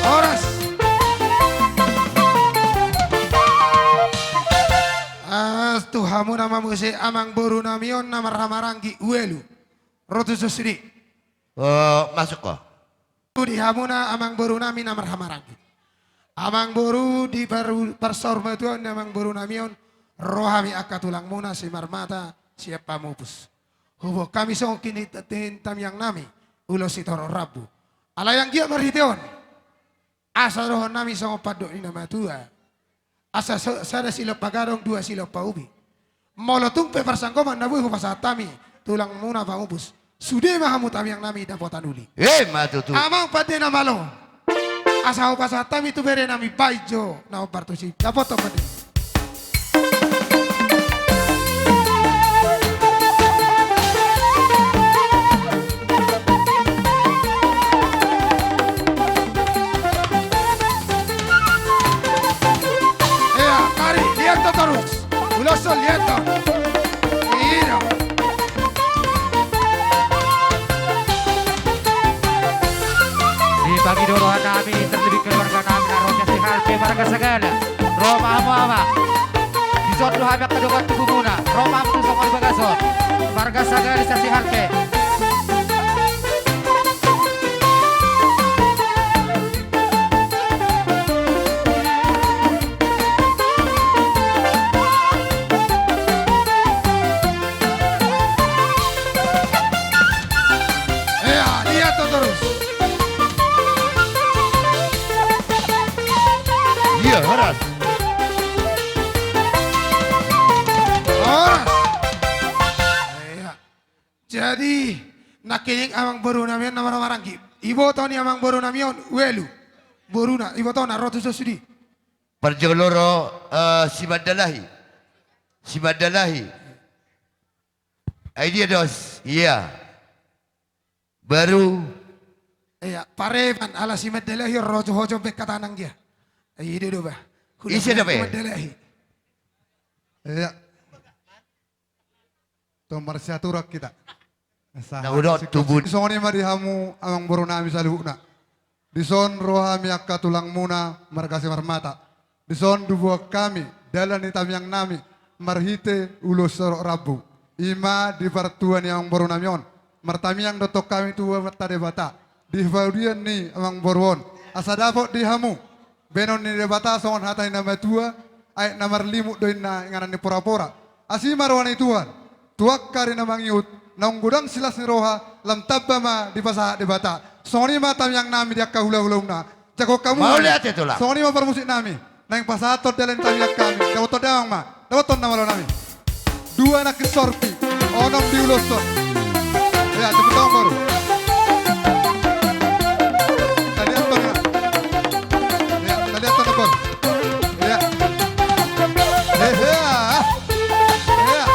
Horas. Ah, tu hamuna ma muse amangboru nami on na marhahamaranggi, Ualu. Ro tuson sude. Eh, masuk ho. Tu di hamuna amangboru nami na marhahamaranggi. Amangboru, di par-, parsaurmatuaon ni amangboru nami on, ro hami angka tulangmuna Simarmata sian Pamupus. Huboan hami songon hite ni tamiang nami, ulos sitorop rambu. Alai anggiat marhite on. Asa dohonon nami songon pandok ni na matua. Asa so-, sada silompa gadong, dua silompa ubi. Molo tung pe parsanggoman na boi hupasahat hami, tulangmuna Pamupus. Sude ma hamu tamiang nami dapotan uli. Eh, ima tutu. Amang pande na malo. Asa hupasahat hami tu bere nami baen jo na hombar tusi. Dapothon pande. Ea, kari, liat do torus. Ulos on, liat do. Ida. Dipangido roha nami, terlebih keluarga nami, na ro sian Siharpe, marga Sagala. Ro ma hamu, Amang. Dison do hami angka dongan tubumuna. Ro ma hamu tu songon i bagason. Marga Sagala sian Siharpe. Ea, liat do torus. Ea, horas. Horas. Ea. Jadi, nangkining amangboru nami on na marhahamaranggi. Iboto ni amangboru nami on, Ualu. Boruna, ibotona, ro tuson sude. Parjolo ro, eh, Simandalahi. Simandalahi. Ai dia dos, ea. Baru. Ea, pareman ala Simandalahi on ro jo ho jo baen hata nang dia. Ai dia do bah. Ise dope? Simandalahi. Ea. Tong marsiaturan hita. Na hudok tubu. Songon i ma di hamu amangboru nami saluhutna. Dison ro hami angka tulangmuna marga Simarmata. Dison diboan hami dalan ni tamiang nami marhite ulos sitorop rambu. Ima di partua ni amangboru nami on. Martamiang do tong hami tu Amanta Debata. Di pangaudian ni amangboru on. Asa dapot di hamu baenon ni Debata songon hata ni na matua, aek na marlimut do inna inganan ni porapora. Asi ma roha ni Tuhan, tu angka ari na mangihut, naung godang silas ni roha, lam tamba ma dipasahat Debata. Songon i ma tamiang nami di angka hulahulaonna. Jago hamu. Mauliate, Tulang. Songon i ma parmusik nami. Naeng pasahathon dalan ni tamiang nami. Dapothon damang ma. Dapothon na malo nami. Dua nangkin sorpi. Onom diuloshon. Ea, jemput tangan baru. Taliathon, ea. Ea, taliathon, tangan baru. Ea. Ea. Ea.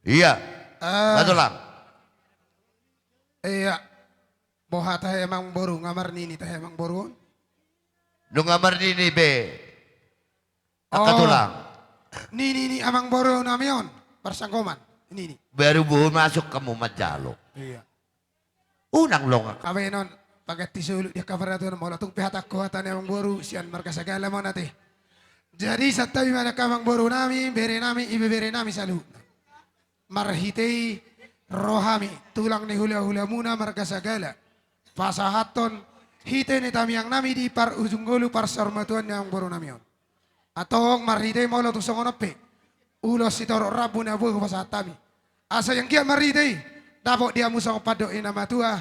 Ia. Eh. Matulang. Ia. Boha tahe amangboru, nga marnini tahe amangboru on? Nunga marnini be. Angka tulang. Nini ni amangboru nami on, parsanggoman. Nini. Baru bo masuk hamu manjalo. Ia. Unang longang. Baenon, paganti solu di angka paraturan, molo tung pe hatangku hata ni amangboru, sian marga Sagala ma on ate. Jadi santabi ma di angka amangboru nami, bere nami, ibebere nami saluhutna. Marhite i ro hami, tulang ni hulahulamuna marga Sagala, pasahathon hite ni tamiang nami di parujung ngolu parsaurmatuaon ni amangboru nami on. Antong marhite i molo tung songon on pe, ulos sitorop rambu na boi hupasahat hami. Asa anggiat marhite i, dapot di hamu songon pandok ni na matua,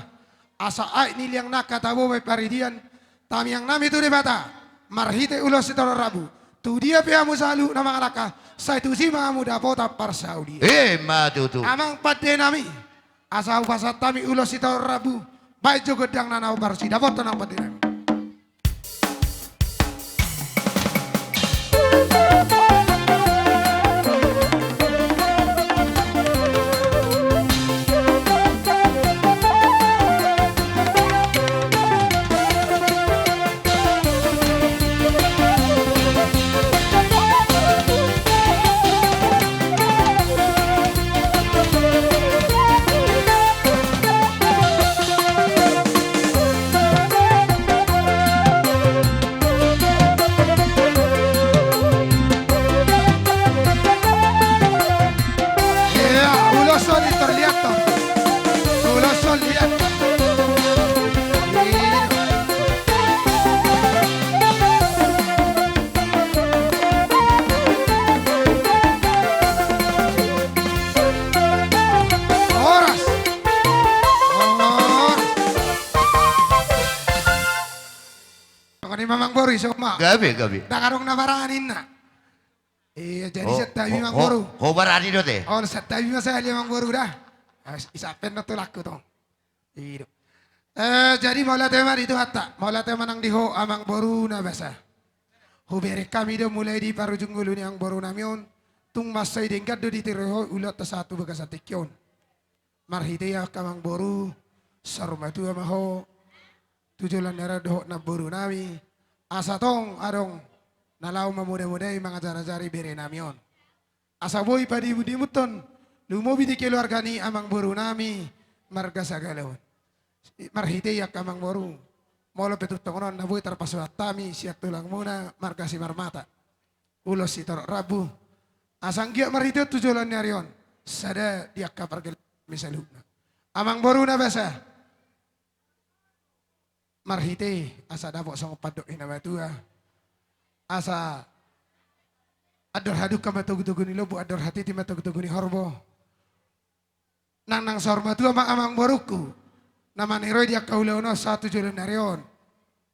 asa aek ni liang nangka tabo bahen paridian, tamiang nami tu Debata, marhite ulos sitorop rambu, tu dia pe hamu saluhut na mangalangka, sai tusi ma hamu dapotan parsaulian. Ima tutu. Amang pande nami, asa hupasahat hami ulos sitorop rambu, bahen jo gondang na naung partusi, dapotan amang pande nami. Ia, ulos on i terlihat to. Ulos on lihat. Ia. Horas. Horas. Songon i ma amangboru, i so ma. Gabe, gabe. Ndang adong na barani ninna. Ia, jadi santabi ma amangboru. Ho, ho barani do ate. O, santabi ma sahali amangboru da. Isapen do tulangku tong. I do. Eh, jadi mauliate ma di Tuhanta, mauliate ma nang di ho amangboru na basa. Hubereng hami do mulai di parujung ngolu ni amangboru nami on, tung mansai denggan do ditiru ho ulaonta sahat tu bagasan tingki on. Marhite i angka amangboru, saur matua ma ho tu joloan ni ari on dohot namboru nami, asa tong adong na laho mamodamodai mangajarajari bere nami on. Asa boi padimundimunhon, lumobi di keluarga ni amangboru nami, marga Sagala on. Marhite i angka amangboru, molo pe tung songon on na boi tarpasahat hami sian tulangmuna, marga Simarmata. Ulos sitorop rambu. Asa anggiat marhite on tu joloan ni ari on, sada di angka pargellengan nami saluhutna. Amangboru na basa. Marhite i, asa dapot songon pandok ni na matua. Asa andor hadungka ma togutogu ni lombu, andor hatiti ma togutogu ni horbo. Nang, nang saur matua ma amangborungku, na maniroi di angka ulaon on sahat tu joloan ni ari on.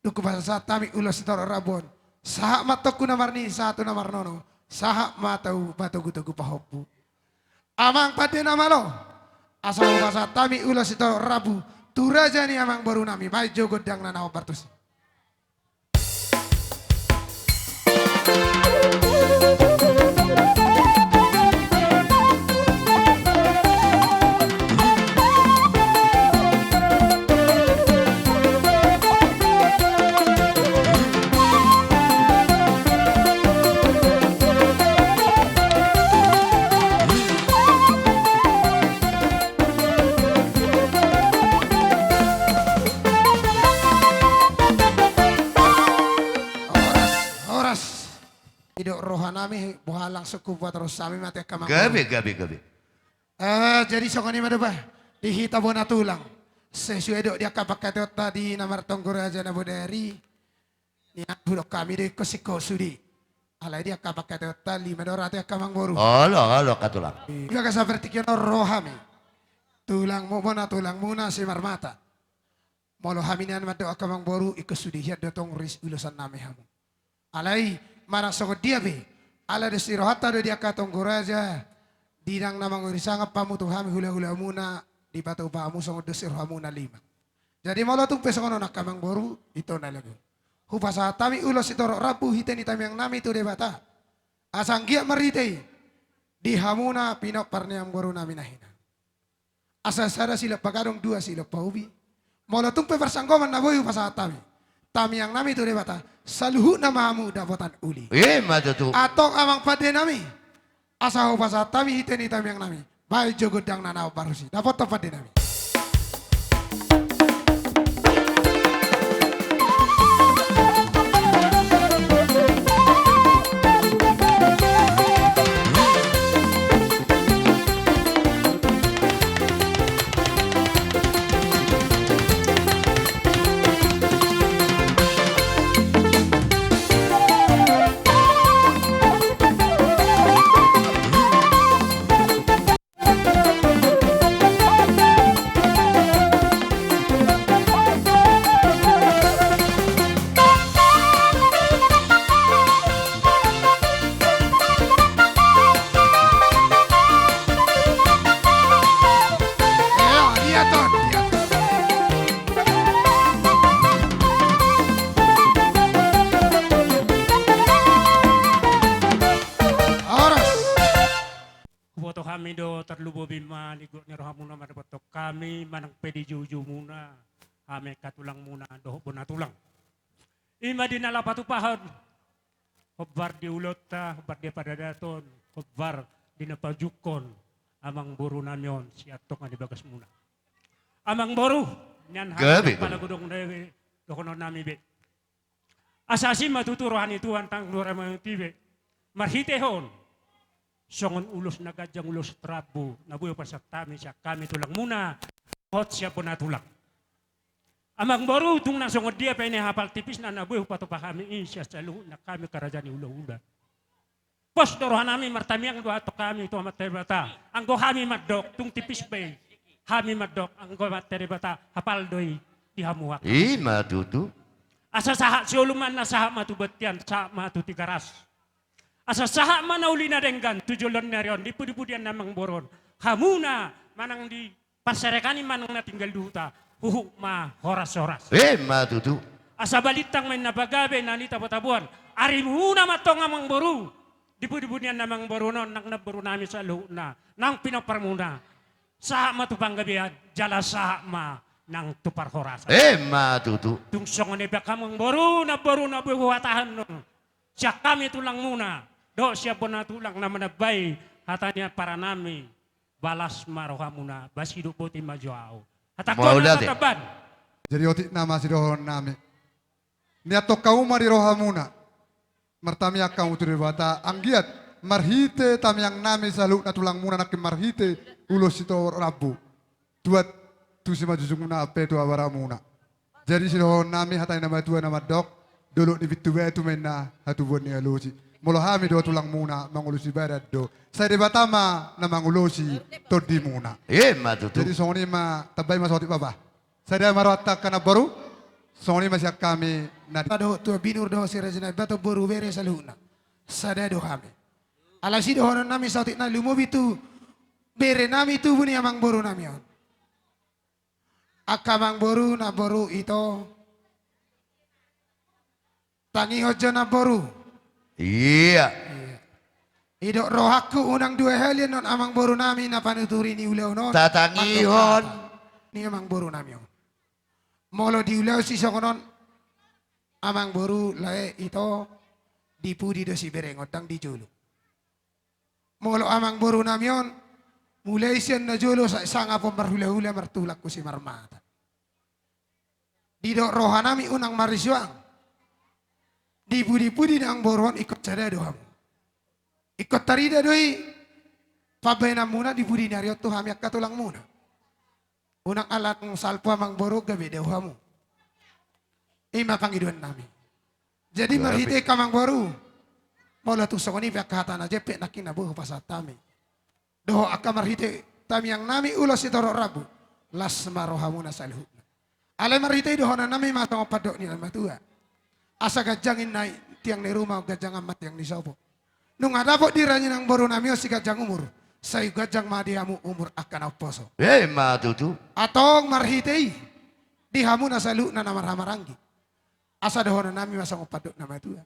Dung hupasahat hami ulos sitorop rambu on, sahat ma antong tu na marnini, sahat tu na marnono, sahat ma tu patogutogu pahompu. Amang pande na malo, asa hupasahat hami ulos sitorop rambu tu raja ni amangboru nami, bahen jo gondang na naung partusi. Horas, horas. Didok roha nami, boha langsung hupatorus hami ma tu angka amangboru. Gabe, gabe, gabe. Eh, jadi songon i ma do bah, di hita bona tulang. Sesuai dohot di angka pangkataionta di na martonggo raja na bodari. Nian hudok hami do ingkon singkop sude. Alai di angka pangkataionta lima do ra tu angka amangboru. Olo, olo, angka tulang. Di bagasan partingkian on ro hami. Tulangmu bona tulangmuna Simarmata. Molo hami nian mandok angka amangboru, ingkon sude hian do tong ris ulosan nami hamu. Alai, manang songon dia pe, ala dos ni rohanta do di angka tonggo raja, di nang na mangori sangap hamu tu hami hulahulamuna, dipatupa hamu songon dos ni rohamuna lima. Jadi molo tung pe songon on angka amangboru, ito na lagu. Hupasahat hami ulos sitorop rambu hite ni tamiang nami tu Debata. Asa anggiat marhite i. di hamuna pinompar ni amangboru nami na hinan. Asa sada silompa gadong, dua silompa ubi. Molo tung pe parsanggoman na boi hupasahat hami, tamiang nami tu Debata, saluhutna ma hamu dapotan uli. Ima tutu. Antong amang pande nami, asa hupasahat hami hite ni tamiang nami, baen jo gondangna na hombar tusi. Dapotan pande nami. Horas. Huboto hami do tarlumobi ma di gok ni rohamuna mandapothon hami manang pe di joujoumuna, hami angka tulangmuna dohot bona tulang. Ima di na laho patupahon, hombar di ulaonta, hombar di paradaton, hombar di na paunjukkon amangboru nami on sian tonga ni bagasmuna. Amangboru, nian hami gabe, gabe pala godang dohonon nami be. Asa asi ma tutu roha ni Tuhan, ndang dua roha ni Tuhan be. Marhite on, songon ulos na ganjang, ulos rambu na boi hupasahat hami sian hami tulangmuna dohot sian bona tulang. Amangboru, tung na songon dia pe na hapal tipisna na boi hupatupa hami i sian saluhutna hami angka raja ni hulahula. Pos do roha nami, martamiang do antong hami tu Amanta Debata. Anggo hami mandok, tung tipis pe i, hami mandok, anggo Amanta Debata hapal do i di hamu angka. Ima tutu. Asa sahat siolumanna sahat ma tu bontean, sahat ma tu Tigaras. Asa sahat ma na uli na denggan tu joloan ni ari on, di pudipudian ni amangboru on, hamuna manang di parsarean i manang na tinggal di huta, huhut ma horashoras. Ima tutu. Asa balintang ma inna pagabe na nitabo-taboan arimuna ma antong amangboru, di pudipudian ni amangboru on, nang namboru nami saluhutna, nang pinomparmuna, sahat ma tu panggabean jala sahat ma nang tu parhorasan. Ima tutu. Tung songon i pe angka amangboru, namboru na boi huhatahon on sian hami tulangmuna dohot sian bona tulang na manambai hata ni ampara nami. Balas ma rohamuna, basiduk boti ma jo ahu. Hatangkon ma ate. Jadi otik nama sidohonon nami. Nian tong hamu ma di rohamuna. Martamiang hamu tu Debata, anggiat marhite tamiang nami saluhutna tulangmuna nangkin marhite ulos sitorop rambu. Tuat tu simanjujungmuna pe tu abaramuna. Jadi sidohonon nami hata ni na matua na mandok, dolok ni pintu batu ma inna hatubuan ni alosi. Molo hami do tulangmuna mangulosi badan do, sai Debata ma na mangulosi tondimuna. Ima tutu. Jadi songon i ma, tambai ma saotik bapa. Sada ma rohanta angka namboru. Songon i ma sian hami na di. Dohot tu binur dohot si raja nai bato boru bere saluhutna. Sada do hami. Alai sidohonon nami saotik na lumobi tu bere nami tubu ni amangboru nami on. Angka amangboru, namboru, ito. Tangihon jo namboru. Ia. Ia. Didok rohangku unang dua hali annon amangboru nami na panuturi ni ulaon on. Tatangihon. Ni amangboru nami on. Molo diulaon sisongon on amangboru, lae, ito, di pudi do siberengon, ndang di jolo. Molo amangboru nami on, mulai sian na jolo sa-, sangap on marhulahula martulak tu simarmata. Didok roha nami unang marisuang. Di pudi-pudi ni amangboru on ingkon sada do hamu. Ingkon tarida do i pambahenanmuna di pudi ni ari on tu hami angka tulangmuna. Unang alang salpu amangboru gabe dao hamu. I ma pangidoan nami. Jadi marhite i angka amangboru, molo tung songon i pe angka hata na jempek nangkin na boi hupasahat hami. Dohot angka marhite tamiang nami ulos sitorop rambu, las ma rohamuna saluhutna. Alai marhite i dohonon nami ma songon pandok ni na matua. Asa ganjang inna tiang ni ruma, ganjang ma tiang ni sopo. Nunga dapot di raja ni amangboru nami on siganjang umur, sai ganjang ma di hamu umur angka na umposo. Ima tutu. Antong marhite i, di hamuna saluhutna na marhahamaranggi. Asa dohonon nami ma songon pandok na matua.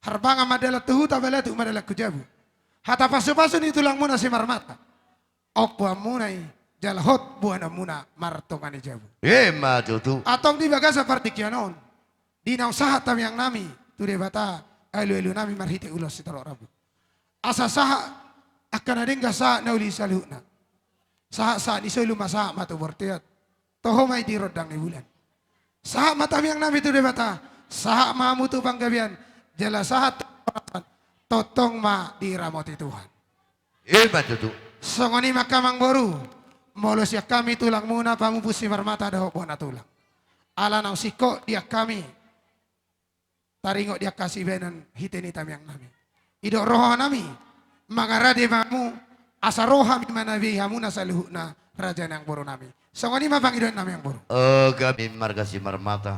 Harbangan ma dalan tu huta, balatuk ma dalan tu jabu. Hata pasupasu ni tulangmuna Simarmata. Ompuanmuna i, jala hot boanonmuna martonga ni jabu. Ima tutu. Antong di bagasan partingkian on, di naung sahat tamiang nami tu Debata, alualu nami marhite ulos sitorop rambu. Asa sahat angka na denggan, sahat na uli saluhutna. Sahat, sahat ni solu ma, sahat ma tu bontean. Toho ma i di rondang ni bulan. Sahat ma tamiang nami tu Debata, sahat ma hamu tu panggabean, jala sahat tu parhorasan, tongtong ma diramoti Tuhan. Ima tutu. Songon i ma angka amangboru, molo sian hami tulangmuna Pamupus Simarmata dohot bona tulang. Ala naung singkop di hami taringot di angka sibahenon hite ni tamiang nami. Didok roha nami, mangarade ma hamu, asa ro hami manabei hamuna saluhutna, raja nang boru nami. Songon i ma pangidoan nami, amangboru. O, hami marga Simarmata.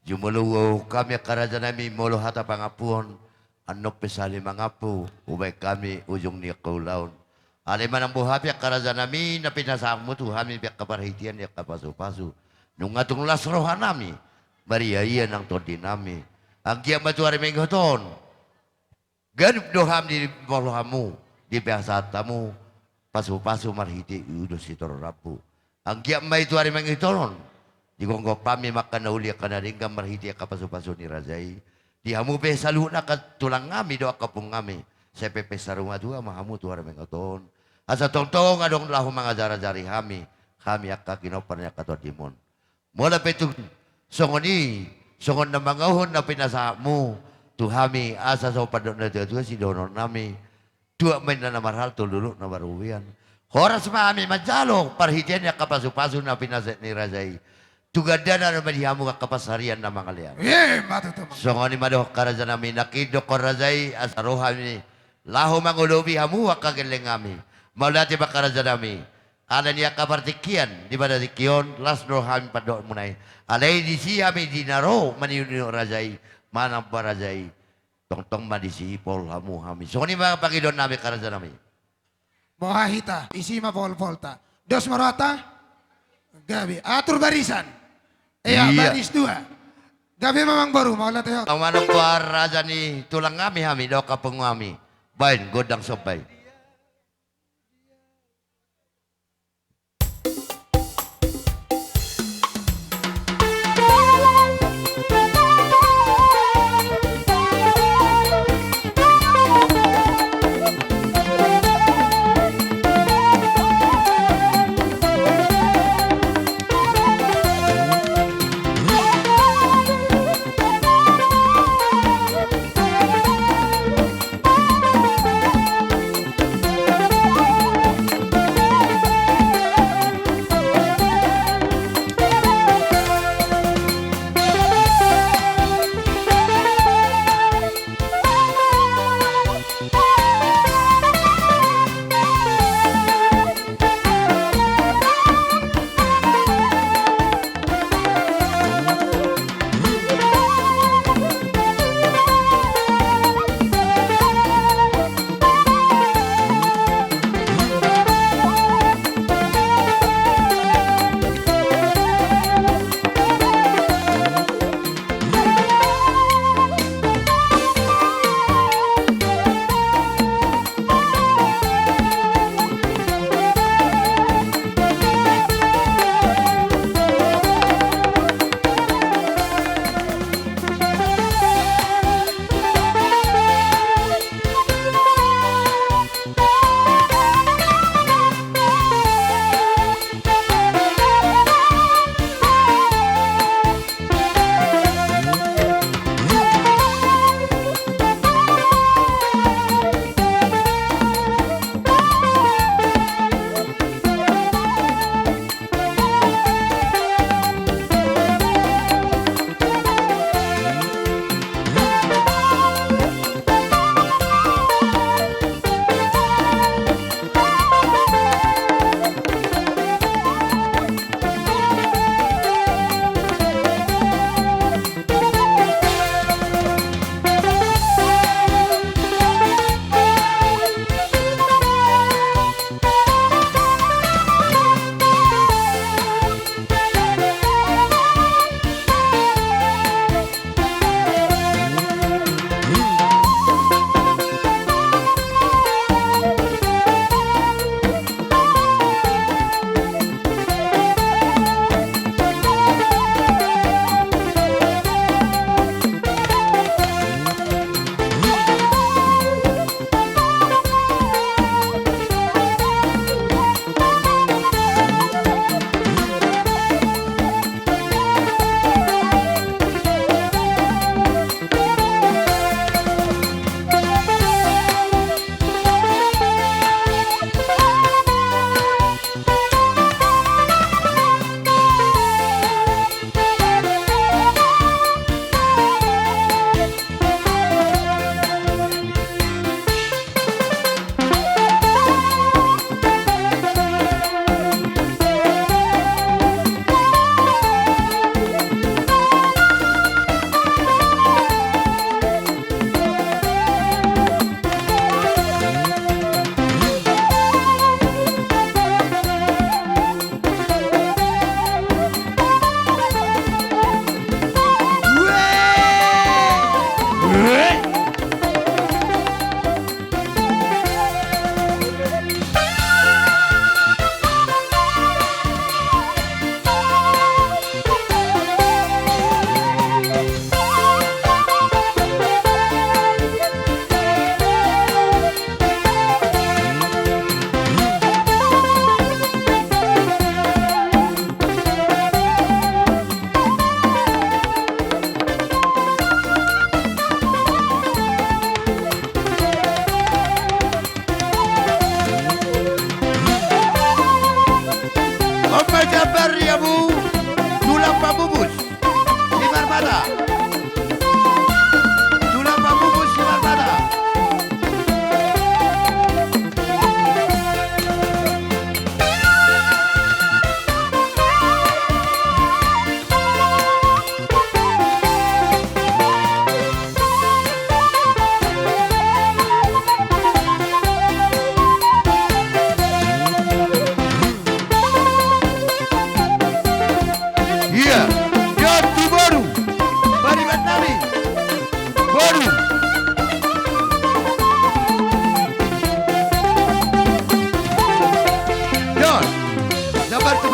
Jumolo hami angka raja nami, molo hata pangampuon, annon pe sahali mangampu, hubaen hami ujung ni angka ulaon. Alai manang boha pe angka raja nami, na pinasahatmu tu hami pe angka parhitean ni angka pasupasu. Nunga tung las roha nami, maria ia nang tondi nami. Anggiat ma tu ari mangihut on, ganup do hami dipasahat hamu, dipasahat hamu pasupasu marhite ulos sitorop rambu. Anggiat ma i tu ari mangihut on, digomgom hami ma angka na uli angka na denggan marhite angka pasupasu ni raja i. Di hamu pe saluhutna angka tulang nami dohot angka ompung nami, sai pepes saur matua ma hamu tu ari mangihut on. Asa tongtong adong laho mangajarajari hami, hami angka pinompar ni angka tondim on. Molo pe tung songon i, songon na mangihut na pinasahatmu tu hami, asa songon pandok ni natuatua sidohonon nami. Tuat ma inna na marhalto, lululuk na marbubean. Horas ma hami manjalo parhitean ni angka pasupasu na pinasahat ni raja i. Tu gandana ma di hamu angka pansarian na mangalean. Ima tutu, amang. Songon i ma dohot angka raja nami, nangkin dohonon raja i asa ro hami laho mangolopi hamu angka gelleng nami. Mauliate ma angka raja nami. Ala ni angka partingkian di pada tingki on, las do hami pandohonmuna i. Alai disi hami di na ro maniuningot raja i, manang boha raja i. Tongtong ma disi paol hamu hami. Songon i ma pangidoan nami angka raja nami. Boha hita, disi ma paolpaolta. Dos ma rohanta. Gabe, atur barisan. Ia, ia. Baris dua. Gabe ma, amangboru, mauliate. Amang boha raja ni tulang nami hami dohot angka ompung nami. Baen gondang somba i.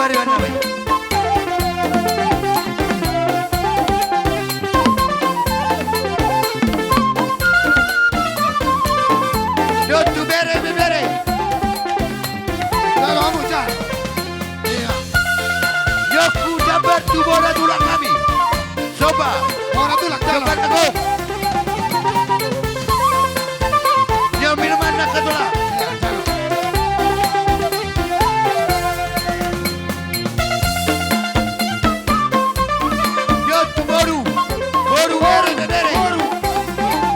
Dohot tu bere, bebere. Jalo hamu, jalo. Ia. Ia hujambar tu bona tulang nami. Somba. Bona tulang, jalo. Somba, tago. Ia, minuman na, tulang. Ia, jalo. Ia tu boru, boru bere bebere. Boru,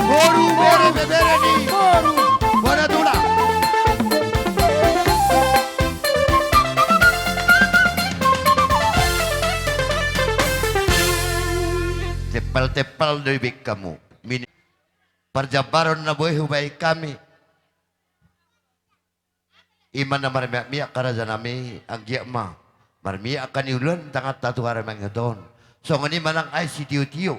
boru bere bebere ni boru. Bona tulang. Tempal-tempal do ibaen hamu. Mini-, parjambaron na boi hubaen hami. I ma na marmiak-miak, raja nami, anggiat ma marmiak angka na niuluan tanganta tu ari na mangihut on. Songon i ma nang aek sitio-tio.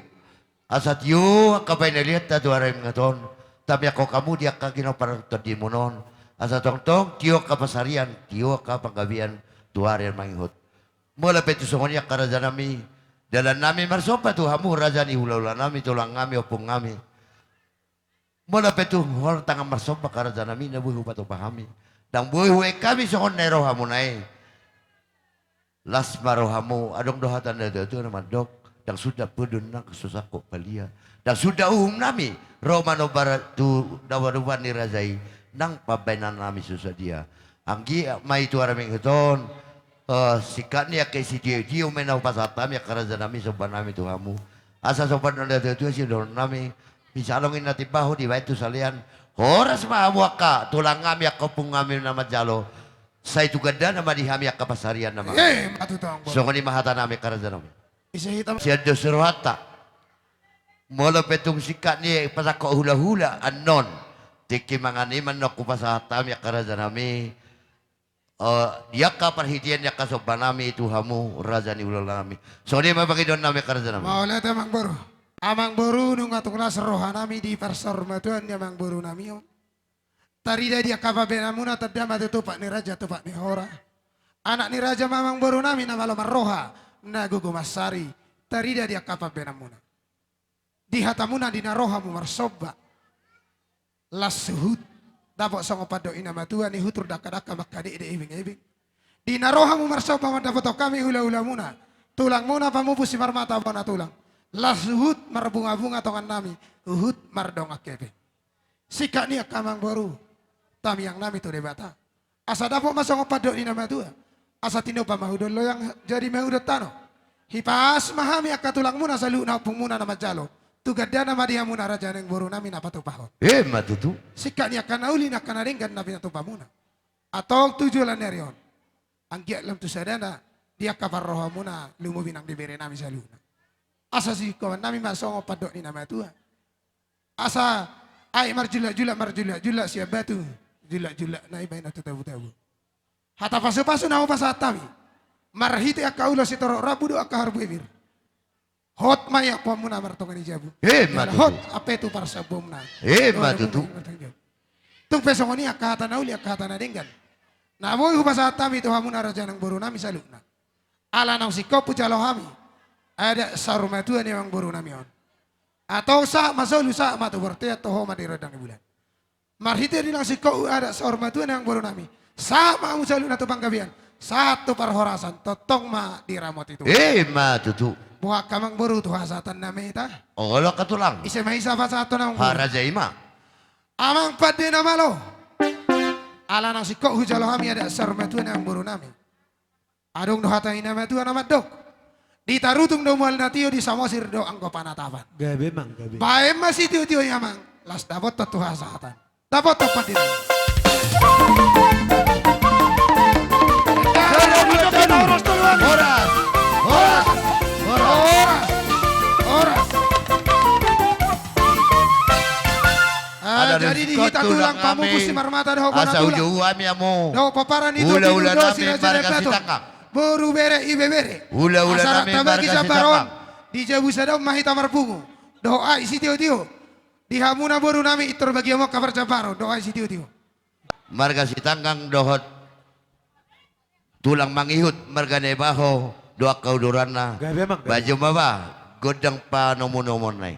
Asa tio angka painalianta tu ari na mangihut on. Tamiakhon hamu di angka ginompar tondimuna on. Asa tongtong tio angka pansarian, tio angka panggabean tu ari na mangihut. Molo pe tung songon i, angka raja nami, dalan nami marsomba tu hamu, raja ni hula-hula nami, tulang nami, ompung nami. Molo pe tung hot tangan marsomba, angka raja nami, na boi hupatupa hami. Ndang boi hubaen hami songon na i rohamuna i. Las ma rohamu, adong do hata ni natua-tua na mandok, ndang suda podon nang so sangkot palia. Ndang suda uhum nami ro manomba tu daoban ni raja i, nang pambahenan nami so sadia. Anggiat ma i tu ari na mangihut on, eh, singkat ni angka sitio-tio ma i na hupasahat hami, angka raja nami, somba nami tu hamu. Asa somba ni natua-tua sidohonon nami, bisa adong i na timbaho dibaen tu salean. Horas ma hamu angka tulang nami, angka ompung nami na manjalo. Sai tu gandana ma di hami angka pansarian na mangihut. Eh, ma tutu, amang boru. Songon i ma hata nami, angka raja nami. Ise hita ma- Sian dos rohanta. Molo pe tung singkat ni pasangkot hula-hula annon. Tingki mangan i ma annon hupasahat hami, angka raja nami. Eh, di angka parhitean ni angka somba nami tu hamu, raja ni hula-hula nami. Songon i ma pangidoan nami, angka raja nami. Mauliate, amang boru. Amang boru, nunga tung las roha nami di parsaurmatuaon ni amang boru nami on. Tarida di angka pambahenanmuna, tanda ma tutu pat ni raja, tupat ni hora. Anak ni raja ma amang boru nami na malo marroha, na gogo mansari. Tarida di angka pambahenanmuna. Di hatamuna di na ro hamu marsomba. Las huhut dapot songon pandok ni na matua, nihutur dakka-dakka, mangkadekdek ebeng-ebeng. Di na ro hamu marsomba mandapothon hami hula-hulamuna, tulangmuna, pamupus simarmata bona tulang. Las huhut marbunga-bunga tongan nami, huhut mardongan hepeng. Singkat ni, angka amang boru, tamiang nami tu Debata. Asa dapot ma songon pandok ni na matua. Asa tinompa ma hudon loyang, jadi ma hudon tano. Hipas ma hami angka tulangmuna saluhutna, ompungmuna na manjalo. Tu gandana ma di hamuna, raja nang boru nami, na patupahon. Eh, ma tutu. Singkat ni, angka na uli nang angka na denggan na pinatupamuna. Antong tu joloan ni ari on, anggiat lam tu sadana di angka parrohamuna, lumobi nang di bere nami saluhutna. Asa sisingkoman nami ma songon pandok ni na matua. Asa aek marjulak-julak, marjulak-julak sian batu, julak-julak na i bahenon tu tabu-tabu. Hata pasu-pasu na hupasahat hami marhite angka ulos sitorop rambu dohot angka harbue pir. Hot ma i ampuanmuna martonga ni jabu. Eh, ma tutu. Hot pe tu parsambuamuna. Eh, ma tutu. Tung pe songon i, angka hata na uli, angka hata na denggan na boi hupasahat hami tu hamuna, raja nang boru nami saluhutna. Ala naung singkop hujalo hami adat saur matua ni amang boru nami on. Antong sahat ma solu, sahat ma tu bontean, toho ma di rondang ni bulan. Marhite di naung singkop adat saur matua ni amang boru nami, sahat ma hamu saluhutna tu panggabean, sahat tu parhorasan, tongtong ma diramoti Tuhan. Eh, ma tutu. Boha angka amang boru, tu hasahatan nami hita? Olo, angka tulang. Ise ma i sahat pasahathon, amang boru? Harajaon i ma. Amang pande na malo. Ala naung singkop hujalo hami adat saur matua ni amang boru nami. Adong do hata ni na matua na mandok: Di Tarutung do mual na tio, di Samosir do anggo panatapan. Gabe, amang, gabe. Baen ma sitio-tio i, amang, laos dapothon tu hasahatan. Dapothon pande. Horas, horas, horas, horas. Ah, jadi di hita tulang pamupus simarmata dohot bona tulang, dohot pomparan ni tondi, hula-hula nami marga Sitanggang, boru, bere, ibebere, hula-hula nami marga Sitanggang, asa rap tabagi jambar on, di jabu sada on ma hita marpungu dohot aek sitio-tio. Di hamuna boru nami, pintor bagiamu angka parjambaron dohot aek sitio-tio. Marga Sitanggang dohot tulang mangihut marga Naibaho dohot angka uduranna. Gabe, Amang, gabe. Bahen ma ba gondang panomunomuonna i.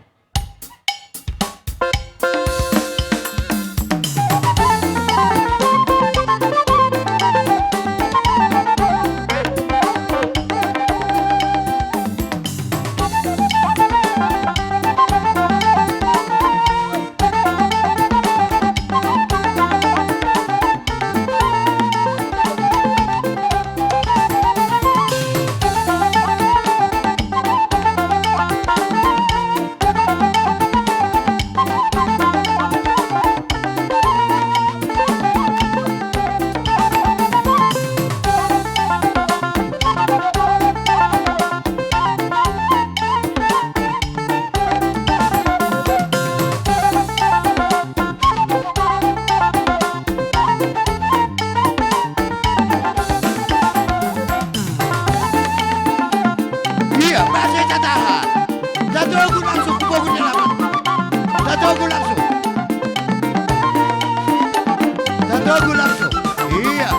Iya, masih tatahan. Tatogu langsung, tatogu langsung. Tatogu langsung. Iya.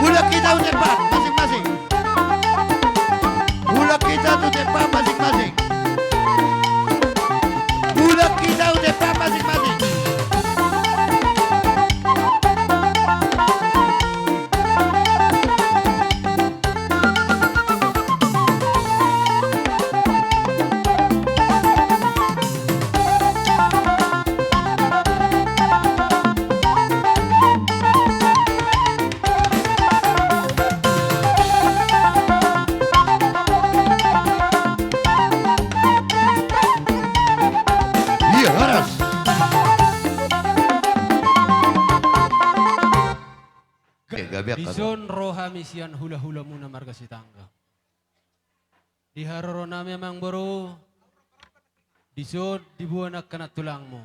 Mulak hita tu tempat masing-masing. Mulak hita tu tempat masing-masing. Mulak hita tu tempat masing-masing. Iya, horas. Gabe, gabe angka. Dison ro hami sian hulahulamuna marga Sitanggang. Di haroronami, Amangboru, dison diboan angka nantulangmu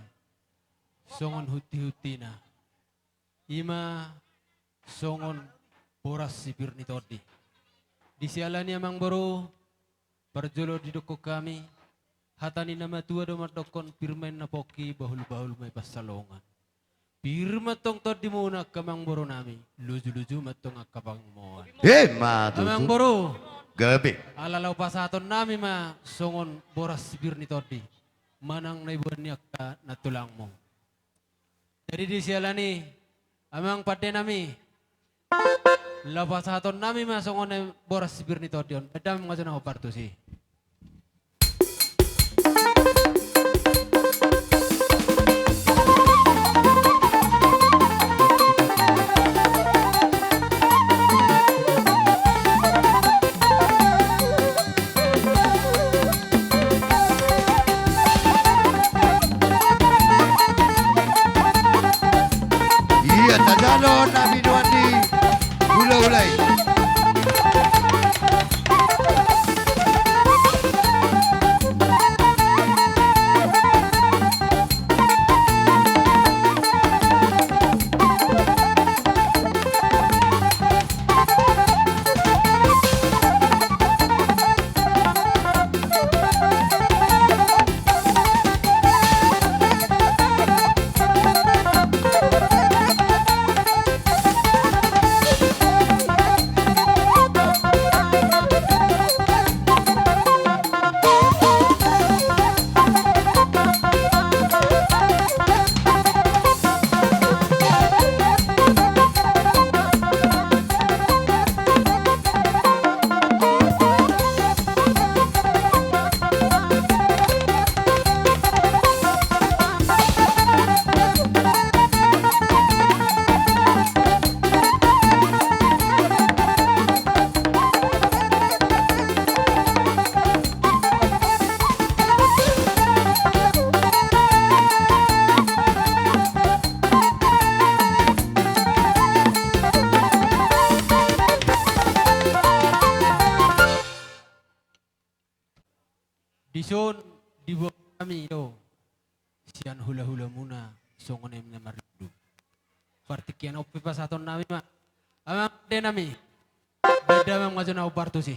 songon huntihuntina. I ma songon boras sipir ni tondi. Di siala ni i, Amangboru, parjolo didokkon hami, hata ni na matua do mandokkon, pir ma inna pongki, bahulbahul ma i pansalongan. Pir ma antong tondimuna angka amangborunami, lujuluju ma antong angka pangomoan. Emma tutu. Amangboru. Gabe. Ala laho pasahatonnami ma songon boras sipir ni tondi manang na diboan ni angka nantulangmu. Jadi di siala ni i, amang pandenami, laho pasahatonnami ma songon i boras sipir ni tondi on. Bahen damang ma jo na hombar tusi. Ia, tajalo na minuan ni hulahula i. Dison diboan hami do sian hulahulamuna songon i na marlundu. Partingkian on pe pasahatonnami ma, amang pandenami, bahen damang ma jo na hombar tusi.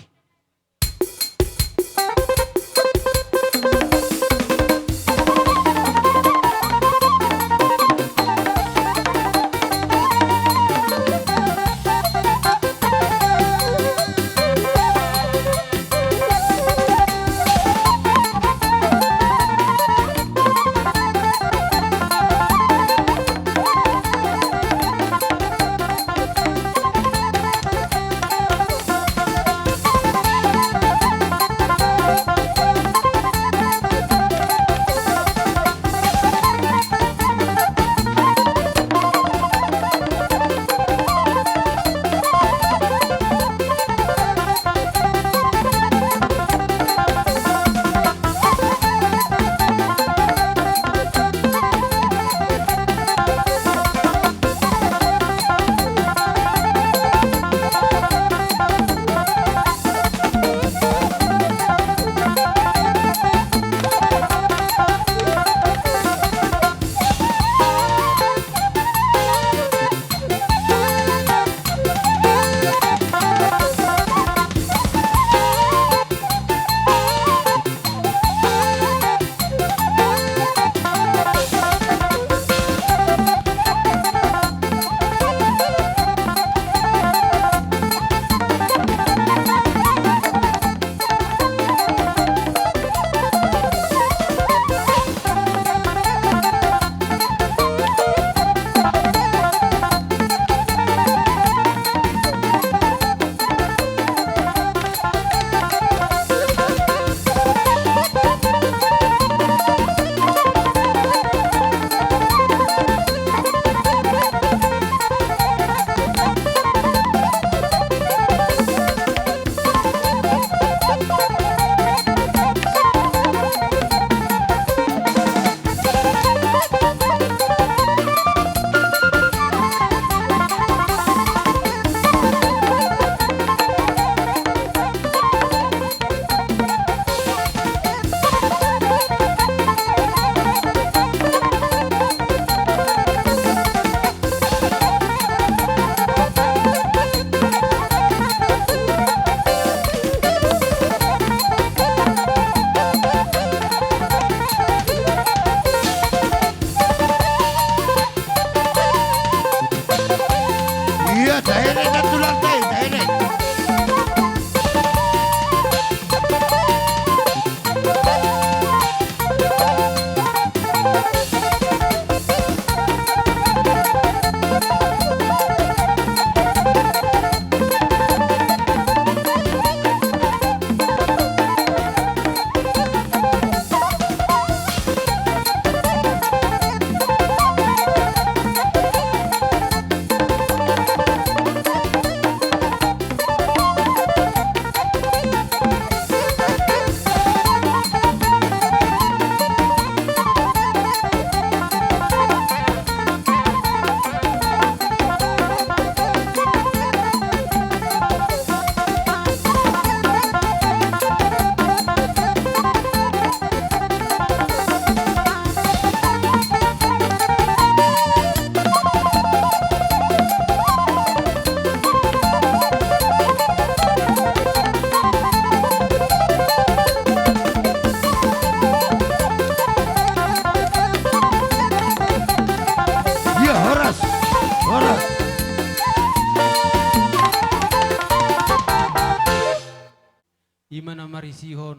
i ma na marisihon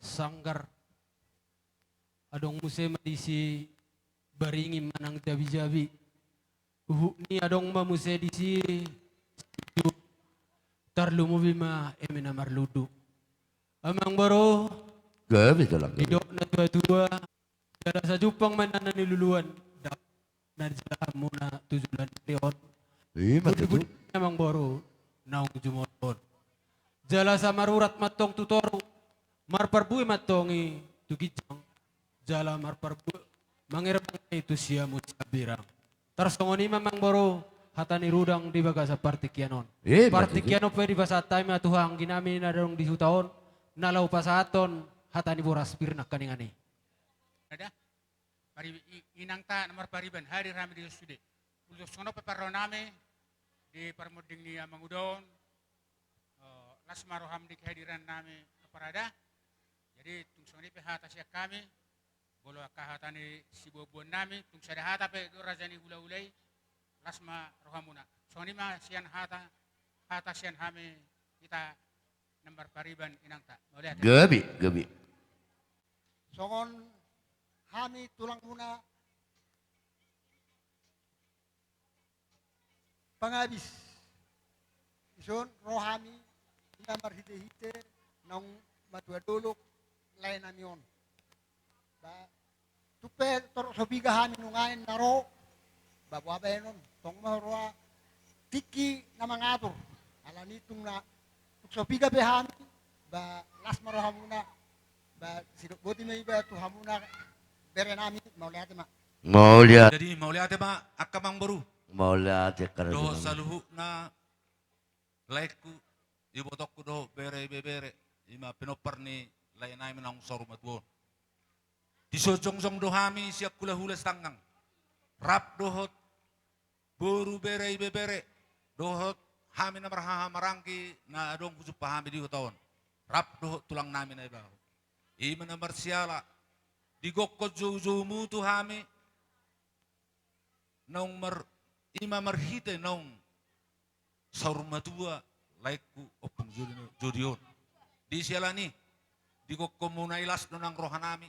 sanggar. Adong muse ma disi baringin manang jabijabi. Huhut ni adong ma muse disi tarlumobi ma eme na marlundu. Amangboru, gabe, Tulang, gabe. Didok natuatua, jala sai jumpang ma inna na niluluan, dapot na nijalahanmuna tu joloan ni ari on. I ma tutu. Budi-budi, Amangboru, naung jumolo on. Jala sai marurat ma antong tu toru, marparbue ma antong i tu ginjang, jala marparbue mangerbang i tu siamun sambirang. Tarsongon i ma, Amangboru, hata ni rudang di bagasan partingkian on. I ma tutu. Partingkian on pe dipasahat hami ma tu angginami na adong di huta on, na laho pasahathon hata ni boras pir nangkaningan i. Ada? Pari-, i-, inangta na marpariban, hadir hami di sude. Molo tung songon on pe parrohanami di parmonding ni amanguda on, eh, las ma roham di kehadirannami, parada. Jadi, tung songon i pe hata sian hami, molo angka hata ni siboanboannami, tung sada hata pe do raja ni hulahula i, las ma rohamuna. Songon i ma sian hata, hata sian hami hita na marpariban, inangta. Mauliate. Gabe, gabe. Songon hami tulangmuna pangabis, dison ro hami na marhitehite naung matua dolok laenami on. Ba, tung pe torop so piga hami nuaeng na ro, ba, boha bahenon, tong ma roha tingki na mangatur. Alani tung na, tung so piga pe hami, ba, las ma rohamuna, ba, sidok boti ma iba tu hamuna berenami, mauliate ma. Mauliate. Jadi, mauliate ma, angka amangboru. Mauliate, angka raja nami. Dohot saluhutna laengku, ibotongku dohot bere ibebere, i ma pinompar ni laenami naung saur matua on. Dison jongjong do hami sian hulahula Sitanggang, rap dohot boru, bere ibebere, dohot hami na marhahamaranggi na adong hujumpang hami di huta on, rap dohot tulangnami Naibaho. I ma na marsiala, digokkon joujoumu tu hami, naung mar-, i ma marhite naung saur matua laengku Ompung Jodi, Jodi on. Di siala ni i, digokkonmuna i las do nang rohanami,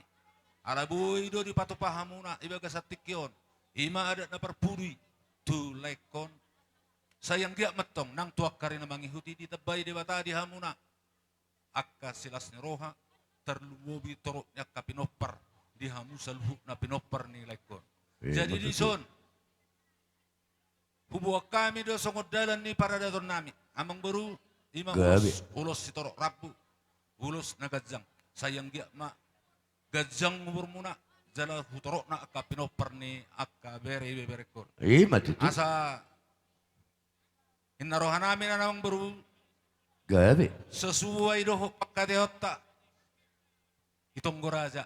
ala boi do dipatupa hamuna di bagasan tingki on, i ma adat na parpudi tu laengkon. Sai anggiat ma antong nang tu angka ari na mangihut i ditambai Debata di hamuna angka silas ni roha, tarlumobi torop ni angka pinompar di hamu saluhutna pinompar ni laengkon. Eh, jadi betul. Dison, huboan hami do songon dalan ni paradatonnami, amangboru, i ma, gabe, ulos, ulos sitorop rambu, ulos na ganjang. Sai anggiat ma ganjang umurmuna, jala hutorop na angka pinompar ni angka bere ibeberengkon. I ma tutu. Asa inna rohanami, amangboru, gabe, sesuai dohot pangkataionta, i tonggo raja.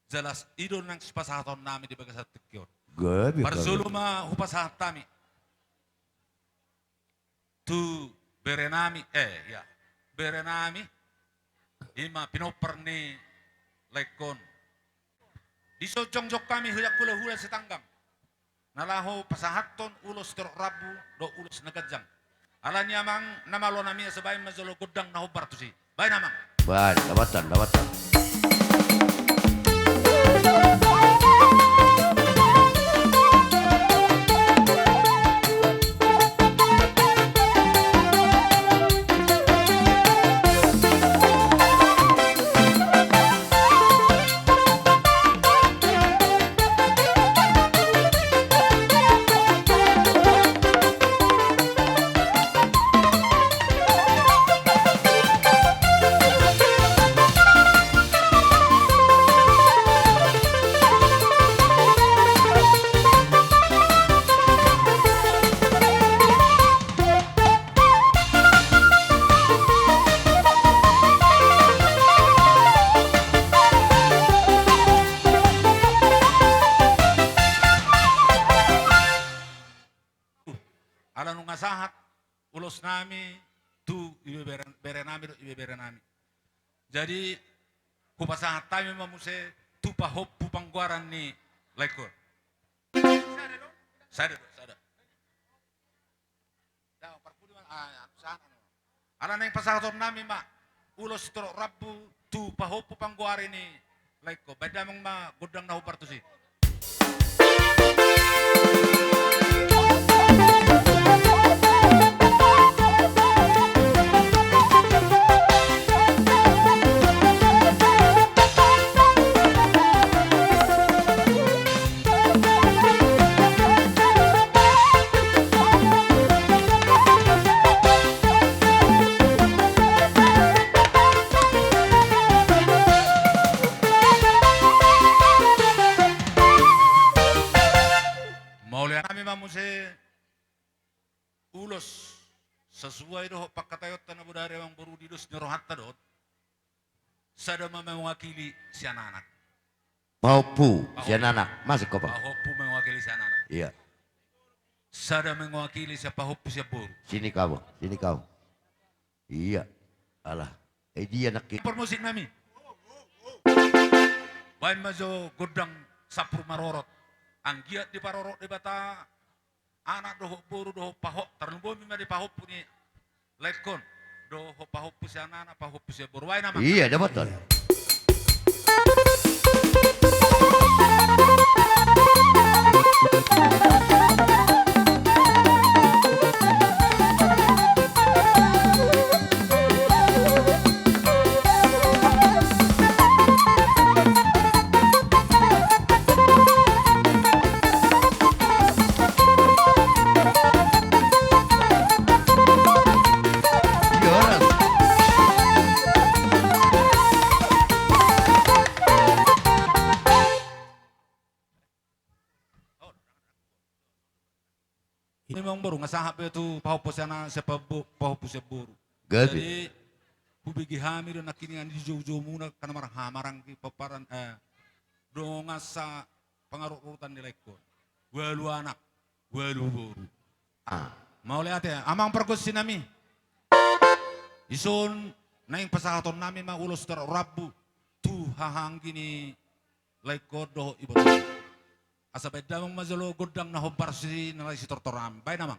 Jala i do nang sipasahatonnami di bagasan tingki on. Gabe, gabe. Parjolo ma hupasahat hami tu berenami, eh, ya, berenami, i ma pinompar ni laengkon. Dison jongjong hami sian hulahula Sitanggang, na laho pasahathon ulos sitorop rambu dohot ulos na ganjang. Alani, amang, na malo nami, asa baen ma jolo gondang na hombar tusi. Baen, amang. Baen, dapatan, dapatan. Ala nunga sahat ulosnami tu ibebere-, berenami dohot ibeberenami. Jadi, hupasahat hami ma muse tu pahompu panggoaran ni laengkon. Sada do, sada. Ala naeng pasahatonnami ma ulos torop rambu tu pahompu panggoari ni laengkon. Baen damang ma gondang na hombar tusi. Mauliate nami ma muse ulos sasuai dohot pangkataionta na bodari, amang boru, di dos ni rohanta dohot. Sada ma mewakili sian anak. Pahompu sian anak. Masuk kau, Pak. Pahompu mewakili sian anak. Iya. Sada mewakili sian pahompu sian boru. Sini kau, sini kau. Iya. Alah. Eh, dia nak ki- Parmusik nami. Baen ma jo gondang sampur marorot. Anggiat diparorot Debata anak dohot boru dohot pahompu, tarlumobi ma di pahompu ni laengkon dohot pahompu sian anak, pahompu sian boru. Baen damang. Iya, dapat, Ton. Ima, amang boru, nga sahat be tu pahompu sian anak, sian pahompu sian boru. Gabe. Jadi hubege hami do nangkiningan di joujou muna, angka na marhahamaranggi, pomparan, eh, dongan sapangaruturutan ni laengkon. Ualu anak, ualu boru. Ah. Mauliate, amang pargonsi nami. Dison naeng pasahaton nami ma ulos torop rambu tu hahaanggi ni laengkon dohot ibotona. Asa baen damang ma jolo gondang na hombar tusi na lae sitortoran. Baen damang.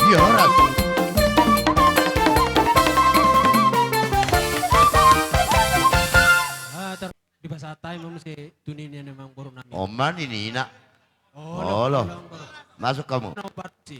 Iya, horas. Ah, tar-, dipasahat hami ma muse tu nini ni amang boru nami. Oma ninina. Olo, olo. Olo, amang boru. Masuk hamu. Nomor si.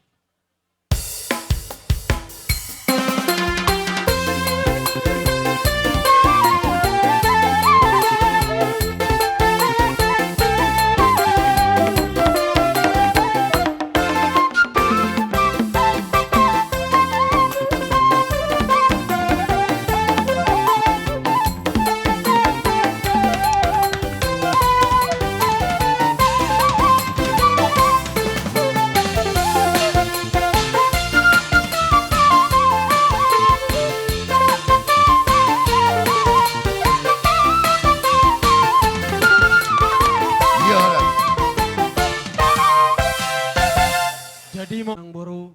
Jadi, amang boru,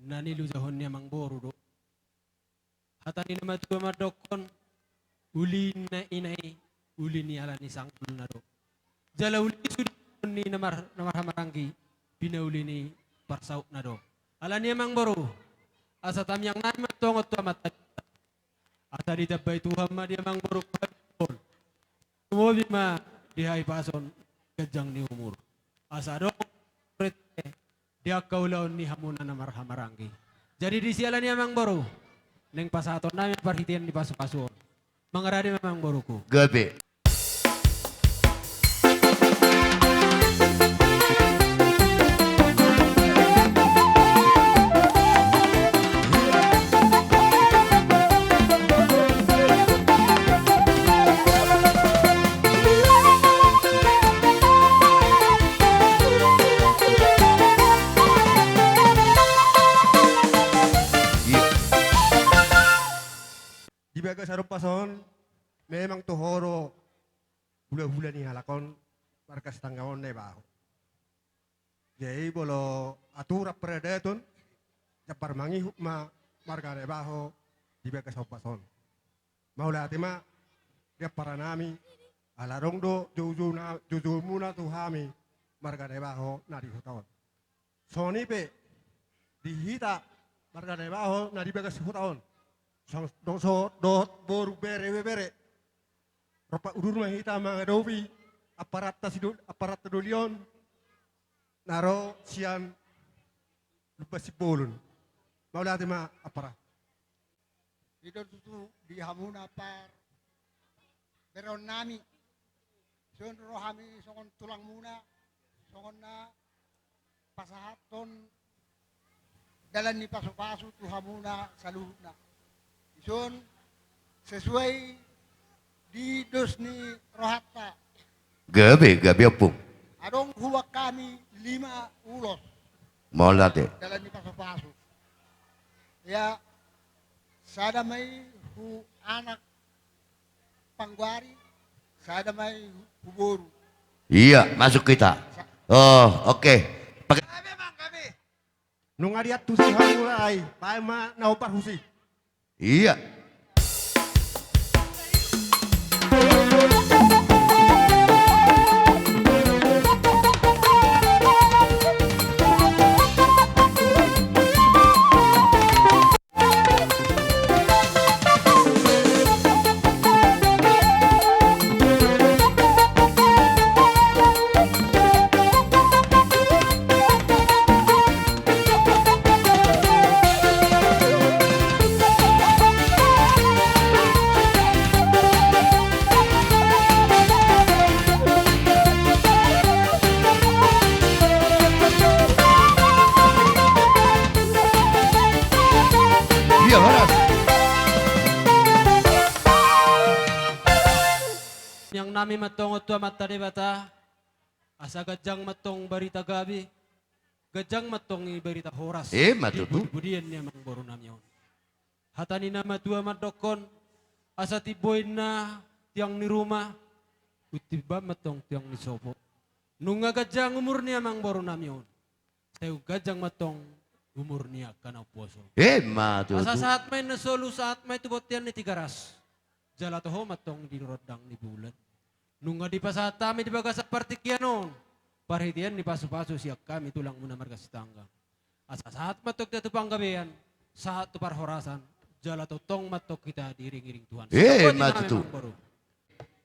na nilujahon ni amang boru do. Hata ni na matua mandokkon, uli ni ina i, uli ni ala ni sanggulna do. Jala uli sude ni na mar-, na marhahamaranggi, pinauli ni parsautna do. Alani i amang boru, asa tamiang nami ma tongon tu Amanta. Asa ditambai Tuhan ma di amang boru. Lumobi ma di hahipason, ganjang ni umur. Asa adong rente di angka ulaon ni hamuna na marhahamaranggi. Jadi disi alani i amang boru, naeng pasahaton nami parhitean ni pasupasu on. Mangarade ma amang boruku. Gabe. Di bagasan ombas on, memang toho do hulahula ni halak on, marga Sitanggang on Naibaho. Jadi molo aturan paradaton, jambar mangihut ma marga Naibaho di bagasan ombas on. Mauliate ma di amparanami, ala adong do joujouna, joujoumuna tu hami marga Naibaho na di huta on. Songon i pe di hita marga Naibaho na di bagas huta on. Song-, do-, so-, dohot boru, bere, ibebere. Rap udur ma hita mangadopi aparatta sido-, aparatta doli on na ro sian Lumban Simbolon. Mauliate ma, ampara. I do tutu di hamuna parbereonnami. Songon rohami songon tulangmuna, songon na pasahathon dalan ni pasupasu tu hamuna saluhutna. Dison sesuai di dos ni rohanta. Gabe, gabe, Ompung. Adong hubahen hami lima ulos. Mauliate. Dalan ni pasupasu. Ya, sada ma i hu anak panggoari, sada ma i hu boru. Iya, masuk kita. Sa- Oh, oke. Pakai Gabe, Bang, gabe. Nunga diantusi hamu, ai, baen ma na hombar husi. Iya. Iya, horas. Tangiang nami ma antong tu Amanta Debata, asa ganjang ma antong barita gabe, ganjang ma antong i barita horas. Emma tutu. Di pudi-pudian ni amangboru nami on. Hata ni na matua mandokkon, asa timbo inna tiang ni ruma, untimbo ma antong tiang ni sopo. Nunga ganjang umur ni amangboru nami on, sai ganjang ma antong umur ni angka na umposo. Emma tutu. Asa sahat ma inna solu, sahat ma i tu bontean ni Tigaras. Jala toho ma antong di rondang ni bulan. Nunga dipasahat hami di bagasan partingkian on parhitean ni pasupasu sian hami tulangmuna marga Sitanggang. Asa sahat ma antong hita tu panggabean, sahat tu parhorasan, jala tongtong ma antong hita diiring-iring Tuhan. Emma tutu.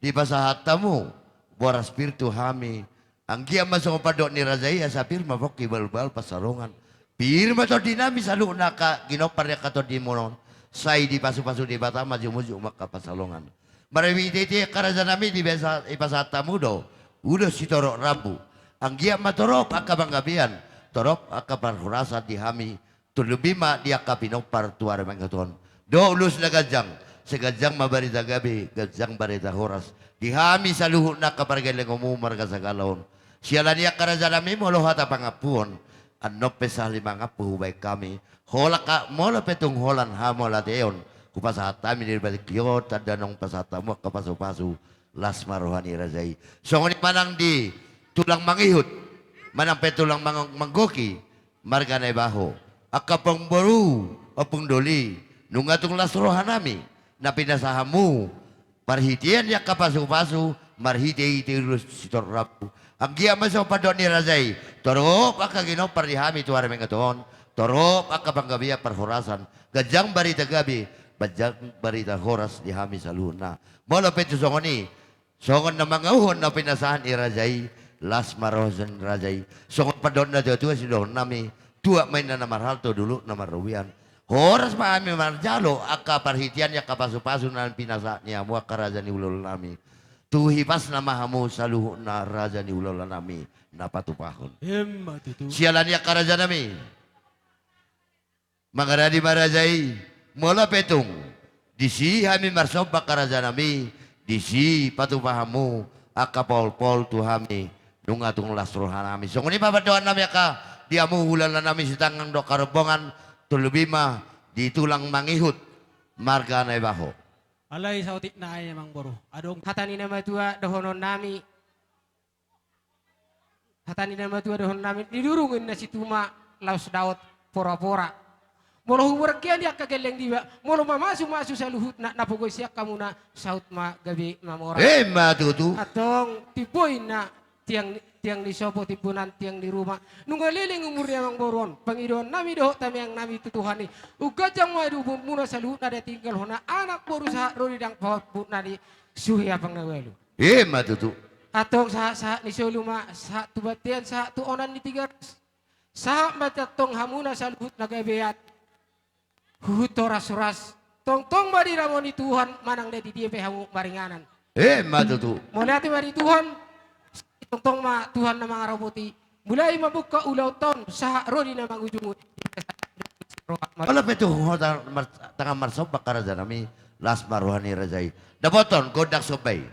Dipasahat hamu boras pir tu hami. Anggiat ma songon pandok ni raja i, asa pir ma pongki, bahulbahul pansalongan. Pir ma tondi nami saluhutna angka ginompar ni angka tondimuna on. Sai dipasupasu Debata ma jumujung ma angka pansalongan. Marhitehite angka raja nami, dipasahat hamu do ulos sitorop rambu. Anggiat ma torop angka panggabean, torop angka parhorasan di hami, terlebih ma di angka pinompar tu ari mangihut on. Dohot ulos na ganjang, sai ganjang ma barita gabe, ganjang barita horas di hami saluhutna angka pargellengonmu marga Sagala on. Siala ni i angka raja nami, molo hata pangampuon, annon pe sahali mangampu hubaen hami. Holan, molo pe tung holan hamauliateon, hupasahat hami di partingkian on, tanda naung pasahat hamu angka pasupasu, las ma roha ni raja i. Songon i manang di tulang mangihut, manang pe tulang mang-, manggohi, marga Naibaho, angka ompung boru, ompung doli, nunga tung las roha nami na pinasa hamu parhitean ni angka pasupasu, marhitehite ulos sitorop rambu. Anggiat ma songon pandok ni raja i, torop angka ginompar di hami tu ari mangihut on, torop angka panggabean parhorasan, ganjang barita gabe, ganjang barita horas di hami saluhutna. Molo pe tung songon i, songon na mangauhon na pinasahat ni raja i, las ma roha ni raja i. Songon pandok ni natuatua sidohonon nami, tuat ma inna na marhalto, dolok na marrobean. Horas ma hami manjalo angka parhitean ni angka pasupasu na pinasahat ni hamu angka raja ni hulahula nami. Tu hipasna ma hamu saluhutna raja ni hulahula nami na patupahon. Emma tutu. Siala ni i angka raja nami, mangaradi ma raja i, molo pe tung disi hami marsomba angka raja nami, disi patupa hamu angka paholpahol tu hami, nunga tung las roha nami. Songon i ma pandohan nami angka di hamu hulahula nami Sitanggang dohot harombongan, terlebih ma di tulang mangihut marga Naibaho. Alai saotik nai amangboru. Adong hata ni na matua dohonon nami. Hata ni na matua dohonon nami, nidurung inna situma laos daot pora-pora. Molo huberengkean i angka gelleng diba, molo mamasumasu saluhutna na pogos sian hamuna, saut ma gabe mamora. Ima tutu. Antong timbo inna tiang, tiang ni sopo, timbo nang tiang ni ruma. Nunga leleng umur ni amangboru on, pangidoan nami dohot tangiang nami tu Tuhan i. Umganjang ma di umurmuna saluhutna, da tinggal hona anak boru sahat ro di dang pahompu na di suhi apang na ualu. Ima tutu. Antong sahat-sahat ni solu ma, sahat tu bontean, sahat tu onan ni Tigaras. Sahat ma antong hamuna saluhutna gabean. Huhut horas-horas. Tongtong ma diramoti Tuhan, manang na di dia pe hamu maringanan. Ima tutu. Mauliate ma di Tuhan. Tongtong ma Tuhan na mangaramoti. Mulai mamungka ulaonta on, sahat ro di na mangujungi. Olo pe tu hota mar-, tangan marsomba raja nami, las ma roha ni raja i. Dapothon gondang somba i.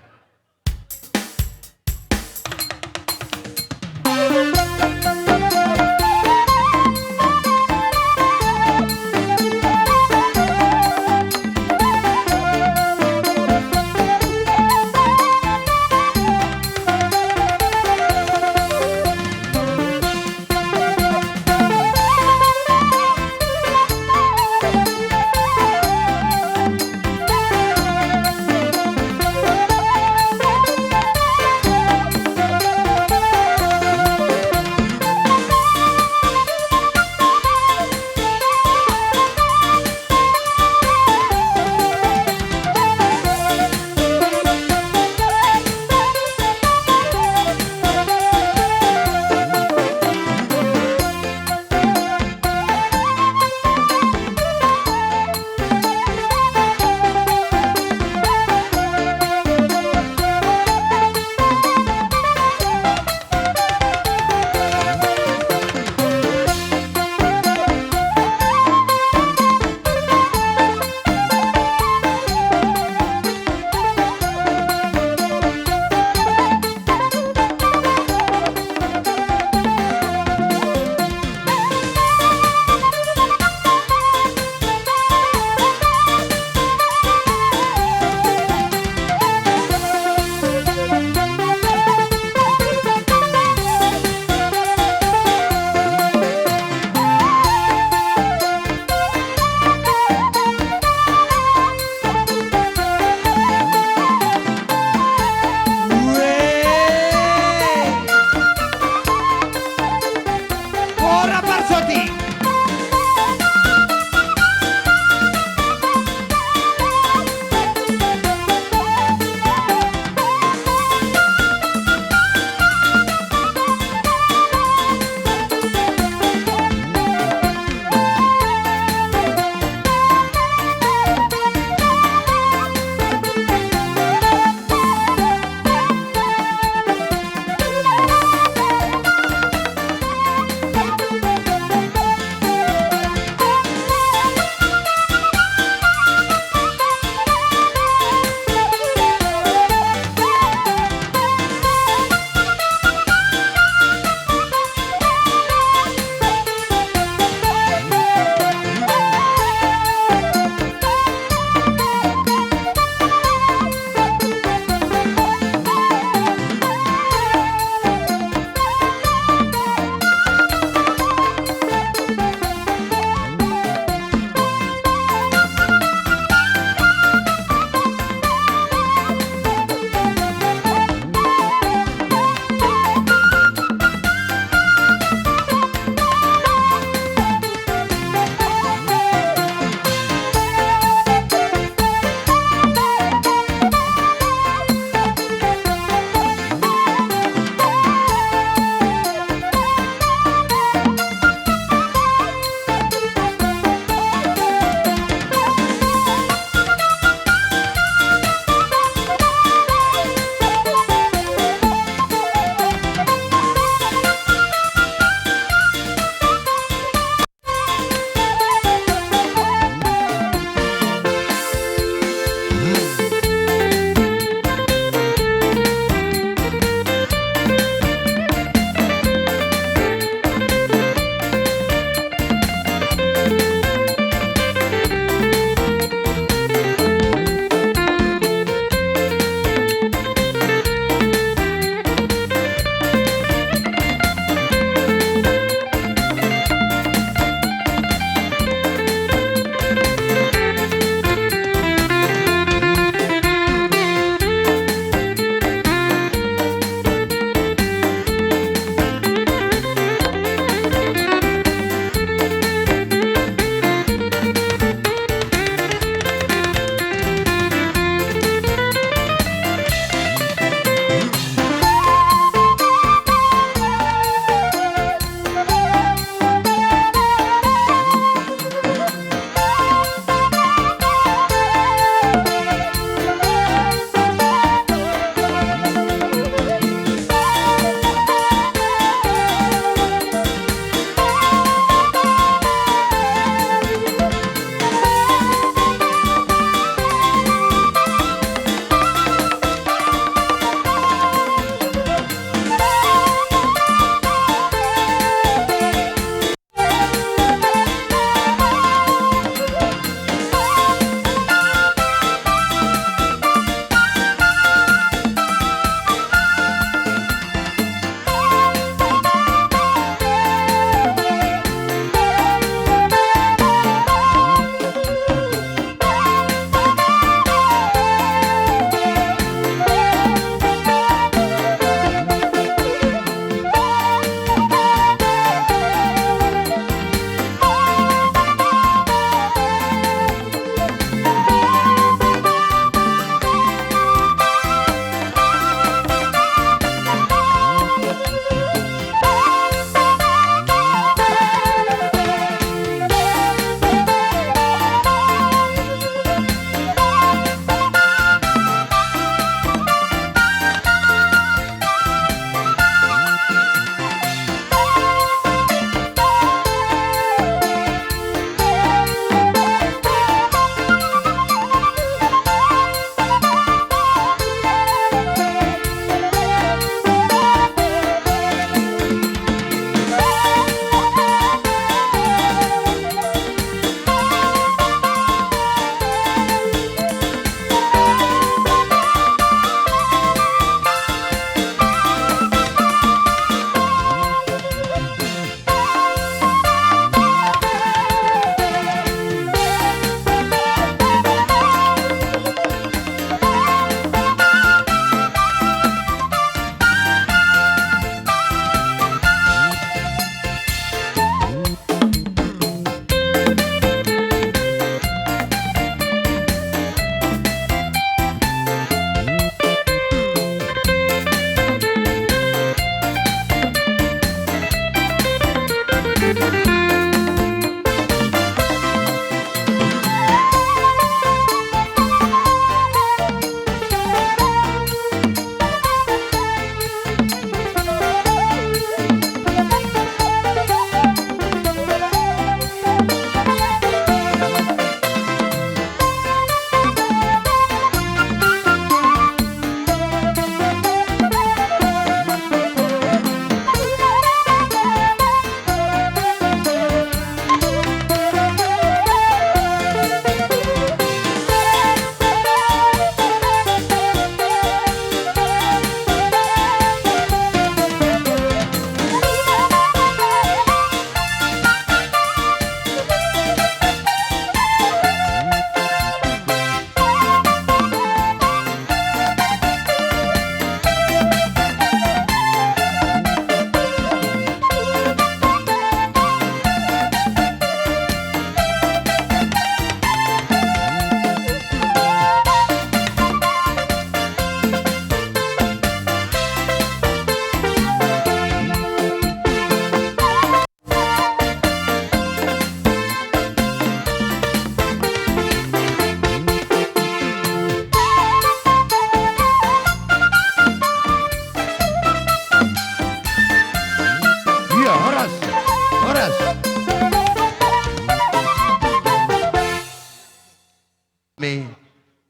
Ni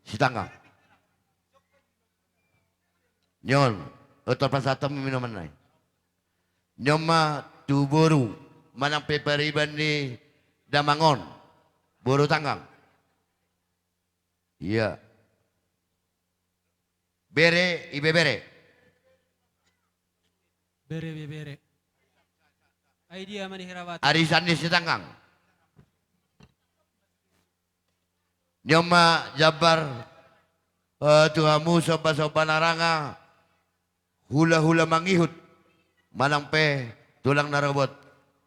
Sitanggang. Nion, otor pasahat hamu minuman nai. Nion ma tu boru manang pe pariban ni damang on, boru Tanggang. Ia. Bere, ibebere. Bere, ibebere. Ai dia ma ni Herawati. Arisan ni Sitanggang. Nion ma jambar, eh, tu hamu somba-somba na ranga, hula-hula mangihut, manang pe tulang na robot,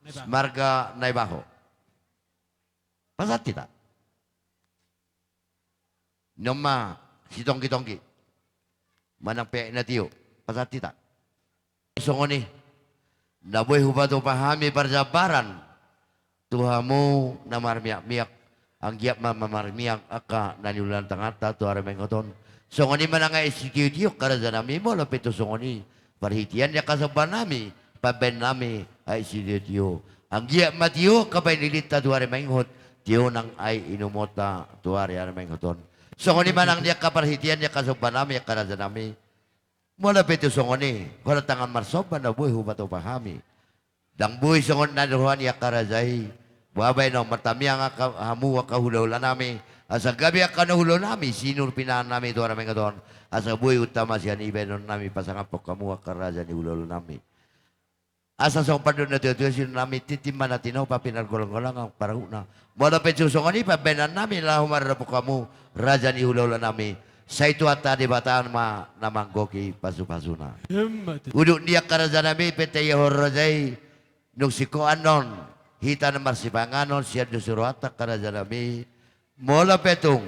Naibaho. Marga Naibaho. Pasahat hita. Nion ma sitonggi-tonggi. Manang pe na tio. Pasahat hita. Songon i. Na boi hupatupa hami parjambaran. Tu hamu na marmiak-miak. Anggiat ma marmiak angka na niula tanganta tu ari na maingot on. Songon i ma nang aek sitio-tio angka raja nami molo pe tu songon i. Parhitean ni angka somba nami, pambaen nami, aek sitio-tio. Anggiat ma tio angka paindilinta tu ari na maingot, tio nang aek inumonta tu ari na maingot on. Songon i ma nang di angka parhitean ni angka somba nami, angka raja nami. Molo pe tu songon i, holan tangan marsomba na boi hupatupa hami. Ndang boi songon na niroha ni angka raja i. Boha baenon, martamiang angka hamu angka hula-hula nami. Asa gabe angka na ulaon nami, sinur pinahan nami tu ari na maingot on. Asa boi utama sian i baenon nami pasangaphon hamu angka raja ni hula-hula nami. Asa songon pandok ni natua-tua, sinur nami tintin ma na tinopa, pinar golang-golang parahutna. Molo pe tu songon i pambaenan nami laho maradophon hamu raja ni hula-hula nami. Sai Tuhanta Debata ma na manggohi pasu-pasuna. Emma tutu. Udut ni angka raja nami, penta ia ho raja i, dung singkop annon hita na marsipanganon sian dos ni rohanta angka raja nami. Molo pe tung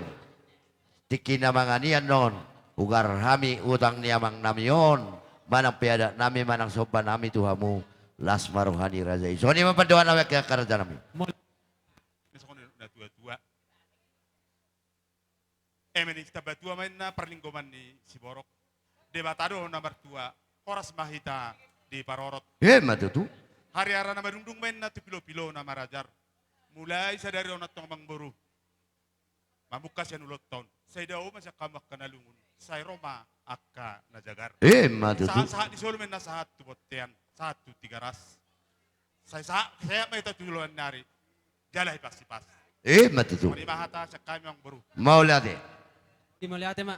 tingki na mangan i annon, hugarar hami utang ni amang nami on, manang pe adat nami, manang somba nami tu hamu, las ma roha ni raja i. Songon i ma pandohan nami, angka raja nami. Molo songon i natua-tua. Eme ni Sitambatua ma inna parlinggoman ni siborok. Debata do na martua, horas ma hita diparorot. Emma tutu. Hariara na madungdung ma inna tu pilo-pilo na marajar. Mulai sadari on antong amangboru, mamungka sian ulaonta on, sai dao ma sian hamu angka na lungun, sai ro ma angka na jagar. Emma tutu. Sahat-sahat ni solu ma inna sahat tu bontean, sahat tu Tigaras. Sai sa-, sehat ma hita tu joloan ni ari. Jala hipas-hipas. Emma tutu. Songon i ma hata sian hami, amangboru. Mauliate. Di mauliate ma.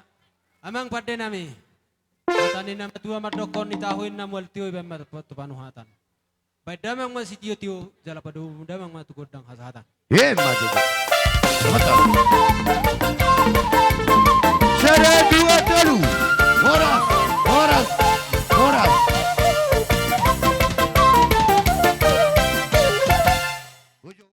Amang pande nami. Hata ni na matua mandok, on ni tahu inna mual tio, ibaen ma tu panuhatan. Baen damang ma sitio-tio, jala padomu damang ma tu gondang hasahatan. Emma tutu.